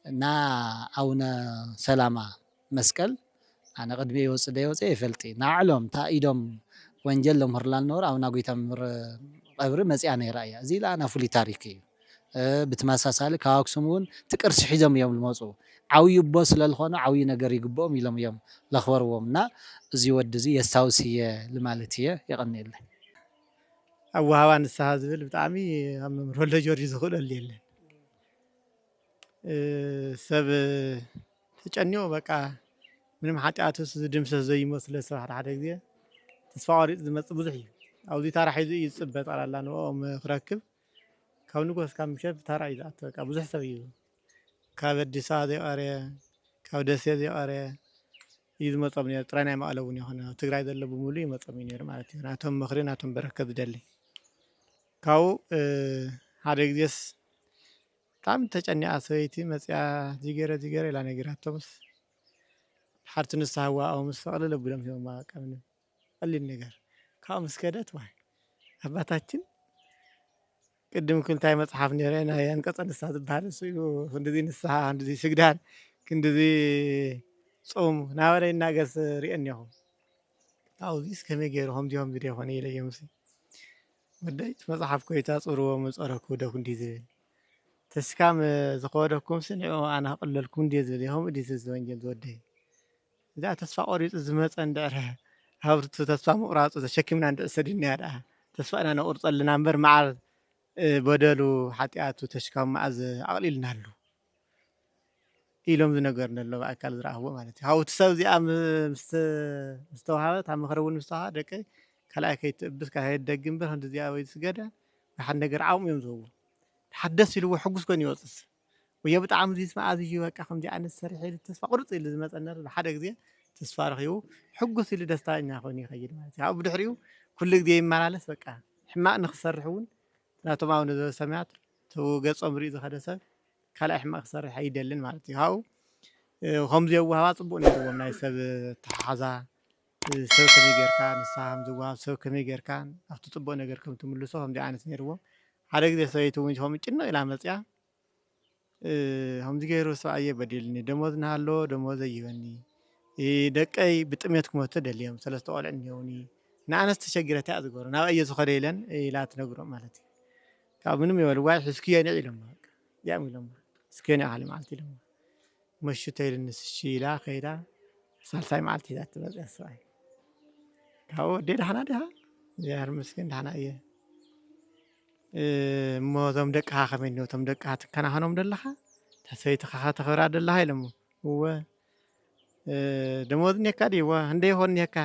እና ኣቡነ ሰላማ መስቀል ኣነ ቅድሚ ይወፅእ ዶ ይወፅእ ይፈልጢ ንዓዕሎም እታ ኢዶም ወንጀል ለምህርላ ነበሩ ኣብና ጎይታ መምህር ቀብሪ መፅያ ነይራ እያ። እዚ ለኣና ፍሉይ ታሪክ እዩ። ብተመሳሳሊ ካብ ኣክሱም እውን እቲ ቅርሲ ሒዞም እዮም ዝመፁ። ዓብዪ እቦ ስለ ዝኾኑ ዓብዪ ነገር ይግብኦም ኢሎም እዮም ለኽበርዎም እና እዚ ወዲ እዚ የስታውስ እየ ልማለት እየ። የቐንየለይ። ኣወሃባ ንስሓ ዝብል ብጣዕሚ ኣብ መምህር ወልደ ጊዮርጊስ ዝኽእለሉ የለን። ሰብ ተጨኒቑ በቃ ምንም ሓጢኣቱስ ዝድምሰስ ዘይመስሎ ሰብ ሓደ ሓደ ግዜ ተስፋ ቆሪፁ ዝመፅእ ብዙሕ እዩ። ኣብዚ ታራ ሒዙ እዩ ዝፅበ ጠቕላላ ንኦም ክረክብ ካብ ንጎስ ካብ ምሸት ብታራ እዩ ዝኣቱ። በቃ ብዙሕ ሰብ እዩ ካብ ኣዲስ ኣበባ ዘይቐረየ ካብ ደሴ ዘይቐረየ እዩ ዝመፆም ነይሩ። ጥራይ ናይ መቐለ እውን ይኹን ኣብ ትግራይ ዘሎ ብምሉ ይመፆም እዩ ነይሩ ማለት እዩ። ናቶም ምኽሪ ናቶም በረከት ዝደሊ ካብኡ ሓደ ግዜስ ብጣዕሚ ተጨኒቓ ሰበይቲ መፂኣ፣ እዚ ገይረ፣ እዚ ገይረ ኢላ ነጊራቶምስ፣ ሓርቲ ንስሓ ዋኦም ምስ ጠቕልል ኣቢሎም ሂቦማ። በቃ ምንም ቀሊል ነገር። ካብኡ ምስ ከደት፣ ዋይ፣ ኣባታችን ቅድም ክልታይ መጽሓፍ ነይረ፣ ናይ ኣንቀጸ ንስሓ ዝበሃል እሱ እዩ። ክንድዚ ንስሓ፣ ክንድዚ ስግዳን፣ ክንድዚ ጾም ናበለ ይናገስ ርእየ እኒኹ። ካብዚስ ከመይ ገይሩ ከምዚ ከምዚ ዶ ይኾነ ኢለ እዮምሲ። ወደይ እቲ መጽሓፍ ኮይታ ጽርዎ ምጸረኩ ዶ ክንዲ ዝብል። ተስካም ዝኸወደኩምሲ ንዕኡ ኣነ ክቕለልኩም ድየ ዝብል፣ ከምኡ ድዩ እዚ ወንጀል ዝወደይ? እዛ ተስፋ ቆሪጹ ዝመጸ እንድዕረ፣ ሃብርቱ ተስፋ ምቑራጹ ተሸኪምና እንድዕረ ሰዲድናያ ደኣ፣ ተስፋ ኢና ነቑርጸ ኣለና እምበር፣ መዓር፣ እ፣ በደሉ፣ ሓጢኣቱ ተሽካሙ መኣዝ ኣቕሊልናሉ ኢሎም ዝነገር ዘሎ ብኣካል ዝረኣኽዎ ማለት እዩ። ካብኡ እቲ ሰብ እዚኣ ም-፣ ምስ ተ-፣ ምስ ተዋሃበት፣ ኣብ ምኽሪ እውን ምስ ተዋሃበት፣ ደቀይ ካልኣይ ከይትእብስ፣ ካልኣይ ከይትደግም እምበር፣ ክንዲ እዚኣ ወይ ስገደ፣ ወይ ሓደ ነገር ዓቕሙ እዮም ዝህብዎ። ሓደስ ኢልዎ ሕጉስ ኮይኑ ይወጽእ። ወዮ ብጣዕሚ እዚ መኣዝ እዩ በቃ ከምዚ ዓይነት ሰሪሐ ኢሉ ተስፋ ቁርጽ ኢሉ ዝመጸ ነር፣ ብሓደ ግዜ ተስፋ ረኺቡ ሕጉስ ኢሉ ደስተኛ ኮይኑ ይኸይድ ማለት እዩ። ካብኡ ብድሕሪኡ ኩሉ ግዜ ይመላለስ በቃ ሕማቕ ንኽሰርሕ እውን ናቶም ኣቡነ ዘበሰማያት እቲ ገጾም ሪኡ ዝኸደ ሰብ ካልኣይ ሕማቕ ክሰርሕ ኣይደልን ማለት እዩ። ካብኡ፣ እ፣ ከምዚ የዋህባ ጽቡቕ ነይርዎም ናይ ሰብ ኣተሓሕዛ፣ እ፣ ሰብ ከመይ ጌርካ ንስኻ ከም ዝወሃብ፣ ሰብ ከመይ ጌርካ ኣብቲ ጽቡቕ ነገር ከም ትምልሶ ከምዚ ዓይነት ነይርዎም። ሓደ ግዜ ሰበይቲ እውን ከምኡ ጭንቕ ኢላ መጽያ፣ እ፣ ከምዚ ገይሩ ሰብኣየ በዲልኒ፣ ደሞዝ እናሃለዎ ደሞዘይ ይህበኒ፣ እ፣ ደቀይ ብጥሜት ክሞቱ ደልዮም፣ ሰለስተ ቆልዑ እኒኦውኒ፣ ንኣነስ ተሸጊረ እንታይ እየ ዝገብሮ፣ ናበይ እየ ዝኸዶ ኢለን ኢላ ትነግሮም ማለት እዩ። ካብ ምንም ይበልዋ፣ ሒዝክዮ ኒዕ ኢሎማ፣ በቃ እዚኣም ኢሎማ፣ ሒዝክዮ ኒዕ ካሊ መዓልቲ ኢሎማ። መሽቶ ኢሉ ንስሺ ኢላ ከይዳ፣ ሳልሳይ መዓልቲ ሒዛ ትመጽእ ሰብኣይ። ካብኡ ወደይ ደሓና ዲኻ? እግዚኣብሔር ይመስገን ደሓና እየ። እ፣ እሞ እዞም ደቅኻ ከመይ እኒኦ? እቶም ደቅኻ ትከናኸኖም ደለኻ? እታ ሰበይትኻ ኸ ተኽብራ ደለኻ? ኢሎሞ። እወ። እ፣ ደሞዝ እኒአካ ድዩ? እወ። ክንደይ ይኾን እኒአካ?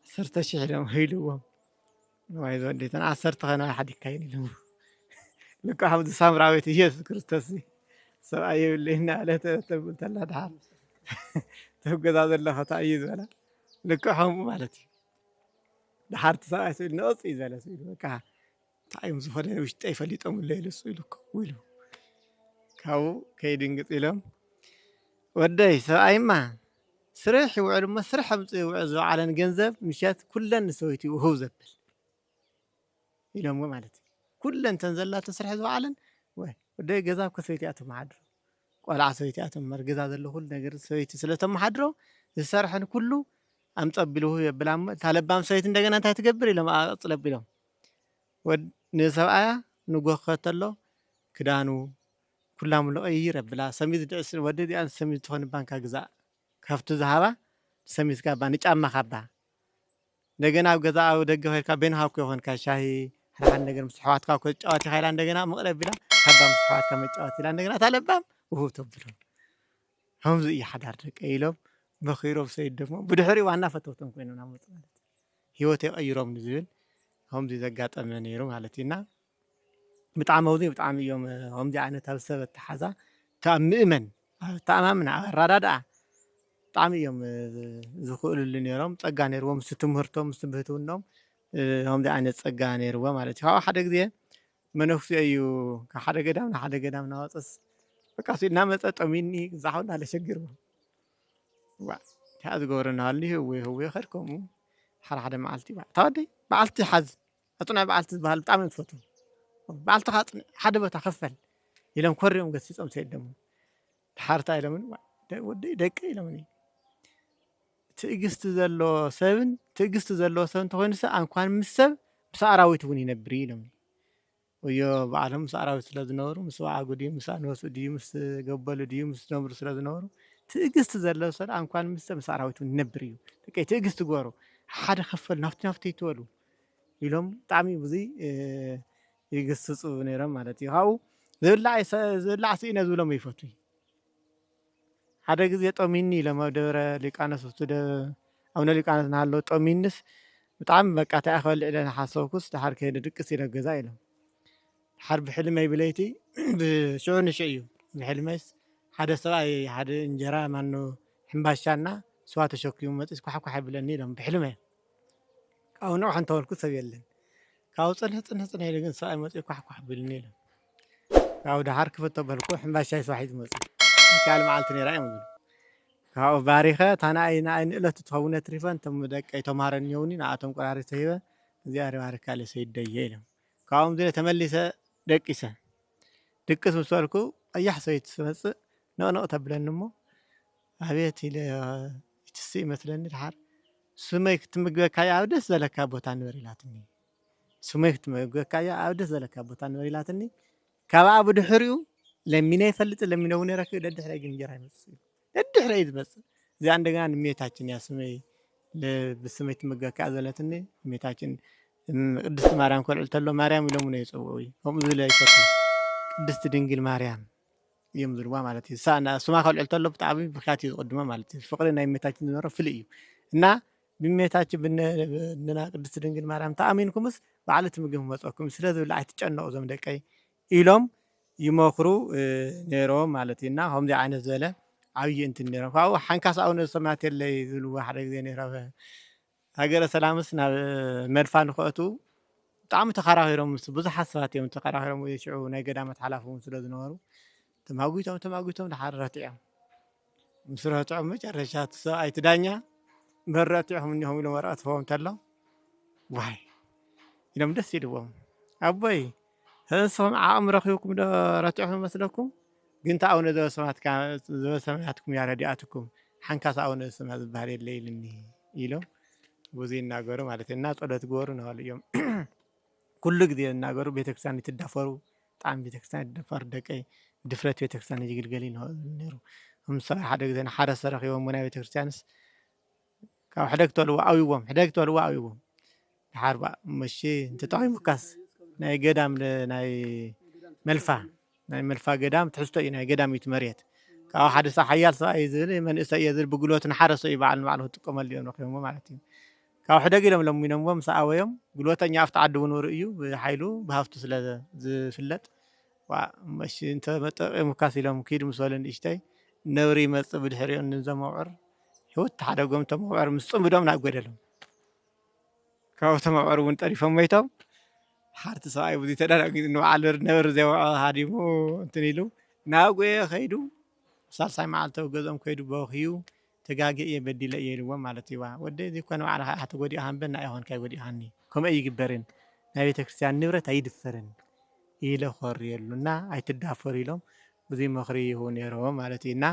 ዓሰርተ ሽሕ ኢሎም ኢልዎም። ዋይ ዝወደይ፣ እተን ዓሰርተ ኸ ናበይ ሓዲግካየን? ኢሎሞ። ልክዕ ከምዚ ሳምራዊት ኢየሱስ ክርስቶስ ሰብኣይ የብለይን እናበለት ተብል ተላ ደሓር። እቶም ገዛ ዘሎ ኸ እንታይ እዩ ዝበላ? ልክዕ ከምኡ ማለት እዩ። ደሓር እቲ ሰብኣይ ስኢሉ ነቐጽ እዩ ዝበለ ስኢሉ በቃ እንታይ እዮም ዝኾነ ውሽጠይ ፈሊጦምለይ ኢሉ እሱ ኢሉ ኮው ኢሉ ካብኡ ከይድንግጽ ኢሎም፣ "ወደይ ሰብኣይማ ስርሕ ይውዕል እሞ ስርሕ ኣምጽኡ ይውዕል ዝወዓለን ገንዘብ ምሸት ኩለን ንሰበይቱ ይውህብ ዘብል" ኢሎምዎ ማለት እዩ። ኩለን እተን ዘላቶ ስርሕ ዝወዓለን ወ-፣ ወደይ ገዛ እኮ ሰበይቲ እያ ተመሓድሮ። ቆልዓ ሰበይቲ እያ ተመር-፣ ገዛ ዘሎ ኩሉ ነገር ሰበይቲ ስለ ተመሓድሮ ዝሰርሐን ኩሉ ኣምጸ ኣቢሉ የብላ እሞ እታ ለባም ሰበይቲ እንደገና እንታይ ትገብር ኢሎም ኣቕጽል ኣቢሎም። ወድ-፣ ንሰብኣያ ንጎኸ ተሎ ክዳኑ ኩላ ሙሉ ቀይር ኣብላ። ሰሚዝ ድዕስ ወዲ እዚኣን ሰሚዝ ትኾን ባንካ ግዛእ። ካብቲ ዝሃባ ሰሚዝ ካባ ንጫማ ካባ። እንደገና ኣብ ገዛ ኣብ ደገ ኸይድካ በይንኻ እኮ ይኾንካ ሻሂ፣ ሓደ ሓደ ነገር ምስ ኣሕዋትካ እኮ ትጫወት ኢኻ ኢላ እንደገና ምቕለ ኣቢላ ካባ ምስ ኣሕዋትካ መጫወት ኢላ እንደገና እታ ለባም ውህብ ተብሎ። ከምዚ እዩ ሓዳር ደቀ ኢሎም መኺሮም ሰይድ ደሞ ብድሕሪኡ ዋና ፈተውቶም ኮይኖም ናመፁ ማለት እዩ። ህይወተይ ቀይሮም ንዝብል ከምዚ ዘጋጠመ ነይሩ ማለት እዩ። እና ብጣዕሚ ኣብዚ ብጣዕሚ እዮም ከምዚ ዓይነት ኣብ ሰብ ኣተሓዛ፣ እታ ምእመን፣ ኣብ ኣተኣማምና፣ ኣብ ኣረዳድኣ ብጣዕሚ እዮም ዝኽእልሉ ነይሮም። ፀጋ ነይርዎም፣ ምስቲ ትምህርቶም፣ ምስቲ ብህትውናኦም ከምዚ ዓይነት ፀጋ ነይርዎ ማለት እዩ። ካብኡ ሓደ ግዜ መነኩሴ እዩ ካብ ሓደ ገዳም ናብ ሓደ ገዳም እናወፀስ በቃ እሱ እናመፀ ጠሚኒ ዝሓውና ለሸግርዎ ዋ እንታይ ዝገብረ እናሃሉ ህወ ህወ ከድከሙ ሓደ ሓደ መዓልቲ እታ ወደይ በዓልቲ ሓዝ ኣፅንዕ በዓልቲ ዝበሃል ብጣዕሚ እዮም ዝፈትዉ። በዓልትኻ ኣፅንዕ ሓደ ቦታ ከፈል ኢሎም ኮሪዮም ገሲፆም ሰይድ ደሞ ድሓርታ ኢሎምን ወደይ ደቂ ኢሎምኒ ትዕግስቲ ዘለዎ ሰብን ትዕግስቲ ዘለዎ ሰብ እንተኮይኑ ሰብ ኣንኳን ምስ ሰብ ምስ ኣራዊት እውን ይነብር እዩ ኢሎምኒ። ወዮ ባዕሎም ምስ ኣራዊት ስለ ዝነበሩ ምስ ወዓጉ ድዩ ምስ ኣንበሱ ድዩ ምስ ገበሉ ድዩ ምስ ነብሩ ስለ ዝነበሩ ትዕግስቲ ዘለዎ ሰብ ኣንኳን ምስ ሰብ ምስ ኣራዊት እውን ይነብር እዩ። ደቀይ ትዕግስቲ ግበሩ ሓደ ከፈል ናፍቲ ናፍቲ ይትበሉ ኢሎም ብጣዕሚ ብዙይ ይግስፁ ነይሮም ማለት እዩ። ካብኡ ዝብላዕ ዝብላዕ ስኢነ ዝብሎም ይፈቱ ሓደ ግዜ ጠሚኒ ኢሎም ኣብ ደብረ ሊቃኖስ ኣብቲ ደ-፣ ኣቡነ ሊቃኖስ እናሃለዉ ጠሚንስ ብጣዕሚ በቃ እንታይ ክበልዕ ኢለ እናሓሰብኩስ ደሓር ከይደ ድቅስ ኢለ ገዛ ኢሎም። ደሓር ብሕልመይ ብለይቲ ብሽዑ ንሽዑ እዩ ብሕልመይስ ሓደ ሰብኣይ ሓደ እንጀራ ማኖ ሕምባሻና ስዋ ተሸኪሙ መፂስ ኳሕኳሕ ይብለኒ ኢሎም ብሕልመይ። ካብኡ ንዑ እንተበልኩ ሰብ የለን። ካብኡ ፅንሕ ፅንሕ ፅንሕ ኢሉ ግን ሰብኣይ መፂኡ ኳሕኳሕ ቢሉኒ ኢሎም። ካብኡ ደሓር ክፍቶ በልኩ፣ ሕምባሻይ ስራሕ እዩ ዝመፅእ። ካልእ መዓልቲ ነይራ እዮም ዝብሉ። ካብኡ ባሪኸ፣ እታ ንኣይ፣ ንኣይ ንእለቱ ትኸውን ትሪፈን፣ እቶም ደቀይ ተምሃሮ እኒኦውኒ፣ ንኣቶም ቆራሪሰ ሂበ፣ እዚኣ ባሪካ ለሰይደየ ኢሎም። ካብኦም ዝለ ተመሊሰ ደቂሰ። ድቅስ ምስ በልኩ፣ ቀያሕ ሰበይቲ ትመጽእ፣ ነቕነቕ ተብለኒ እሞ፣ ኣቤት ኢለ፣ ይትስእ ይመስለኒ፣ ደሓር ስመይ ክትምግበካ እያ፣ ኣብ ደስ ዘለካ ቦታ ንበር ኢላትኒ። ስመይ ክትምግበካ እያ፣ ኣብ ደስ ዘለካ ቦታ ንበር ኢላትኒ። ካብኣ ብድሕሪኡ ለሚነ ይፈልጥ፣ ለሚነ እውን ይረክብ፣ ደድሕረይ ግን እንጀራ ይመጽእ እዩ። ደድሕረይ እዩ ዝመጽእ። እዚኣ እንደገና ንእመቤታችን እያ ስመይ፣ ለ-፣ ብስመይ ትምገካ እያ ዘለትኒ። እመቤታችን፣ እም፣ ቅድስቲ ማርያም ከልዕል ተሎ ማርያም ኢሎም እውን የጸውዑ እዩ። ከምኡ ዝብለ ይፈቱ። ቅድስቲ ድንግል ማርያም እዮም ዝብልዋ ማለት እዩ። እሳ-፣ ና-፣ ስማ ከልዕል ተሎ ብጣዕሚ ብኽያት እዩ ዝቕድሞ ማለት እዩ። ፍቕሪ ናይ እመቤታችን ዝነበሮ ፍሉይ እዩ። እና ብእመቤታችን ብነ-፣ ብእንና ቅድስቲ ድንግል ማርያም ተኣሚንኩምስ ባዕሉ እቲ ምግቢ ክመጸኩም ስለ ዝብል ኣይትጨነቑ እዞም ደቀይ ኢሎም ይመኽሩ፣ እ፣ ነይሮም ማለት እዩ። እና ከምዚ ዓይነት ዝበለ ዓብዪ እንትን ነይሮም። ካብኡ ሓንካስ ኣቡነ ዘበሰማያት የለይ ዝብልዎ ሓደ ግዜ ነይረ። ኣብ ሃገረ ሰላምስ ናብ መልፋ ንኽእትዉ ብጣዕሚ ተኸራኺሮም፣ ምስ ብዙሓት ሰባት እዮም ተኸራኺሮም። ሽዑ ናይ ገዳማት ሓላፊ እውን ስለ ዝነበሩ ተማጒቶም፣ ተማጒቶም ደሓር ረቲዖም። ምስ ረትዖም መጨረሻ እቲ ሰብኣይ እቲ ዳኛ መን ረቲዕኹም እኒሆም ኢሎም ወረቐት ክህቦም እንተሎ ዋይ ኢሎም ደስ ኢልዎም። ኣቦይ ንስኹም ዓቕሚ ረኺብኩም ዶ ረቲዕኹም ይመስለኩም? ግን እቲ ኣቡነ ዘበሰማያትካ-፣ ዘበሰማያትኩም እያ ረዲኣትኩም። ሓንካስ ኣቡነ ዘበሰማያት ዝበሃል የለ ኢልኒ ኢሎም ብዙ ይናገሩ ማለት እዩ። እና ጸሎት ግበሩ እናበሉ እዮም። ኩሉ ግዜ ዝናገሩ ቤተክርስትያን ይትዳፈሩ፣ ብጣዕሚ ቤተክርስትያን ይትዳፈሩ ደቀይ፣ ድፍረት ቤተክርስትያን ይግልገል እዩ ነይሩ። ምስ ሓደ ግዜ ንሓረስቶት ረኺቦም ናይ ቤተክርስትያንስ ካብ ሕደግ ተልዎ ኣዊዎም፣ ሕደግ ተልዎ ኣዊዎም። ድሓር በኣ፣ እሺ፣ እንተጠቒሙካስ ናይ ገዳም ለ-፣ ናይ መልፋ፣ ናይ መልፋ ገዳም ትሕዝቶ እዩ፣ ናይ ገዳም እዩ እቲ መሬት። ካብኡ ሓደ ሰብ ሓያል ሰብኣይ እዩ ዝብል፣ መንእሰይ እየ ዝብል፣ ብጉልበቱ ንሓረስቶት እዩ በዓል ንባዕሉ ክጥቀመሉ እዮም ረኺቦምዎ ማለት እዩ። ካብ ሕደግ ኢሎም ለሚኖምዎ ምስ ኣወዮም፣ ጉልበተኛ ኣብቲ ዓዲ እውን ውሩይ እዩ፣ ብሓይሉ ብሃፍቱ ስለ ዝፍለጥ፣ ዋ፣ እሺ፣ እንተ መጠቒሙካስ ኢሎም ኪድ ምስ በሉ ንእሽተይ፣ ነብሪ ይመጽእ ብድሕሪኡ ንዞም ኣውዕር፣ ህውት ተሓደጎም፣ እቶም ኣውዕር ምስ ጽምዶም ናብ ጎደሎም። ካብኡ እቶም ኣውዕር እውን ጠሪፎም ሞይቶም። ሓርቲ ሰብኣይ ብዙ ተደናጊጡ፣ ንበዓል ነብሪ ዘውዖ ሃዲሙ እንትን ኢሉ፣ ናብ ጎየ ከይዱ፣ ሳልሳይ መዓልቲ ኣብ ገዝኦም ከይዱ በኽዩ፣ "ተጋግየ እየ፣ በዲለ እየ" ኢልዎም ማለት እዩ። ዋ፣ ወደይ፣ እዚ እኮ ንባዕልኻ ኢኻ ተጎዲእካ እምበር ንዓይ ኣይኮንካይ ጎዲእካኒ። ከምኡ ኣይግበርን። ናይ ቤተ ክርስቲያን ንብረት ኣይድፈርን ኢለ ኮርየሉ እና ኣይትዳፈሩ ኢሎም ብዙይ ምኽሪ ይህቡ ነይሮም ማለት እዩ። እና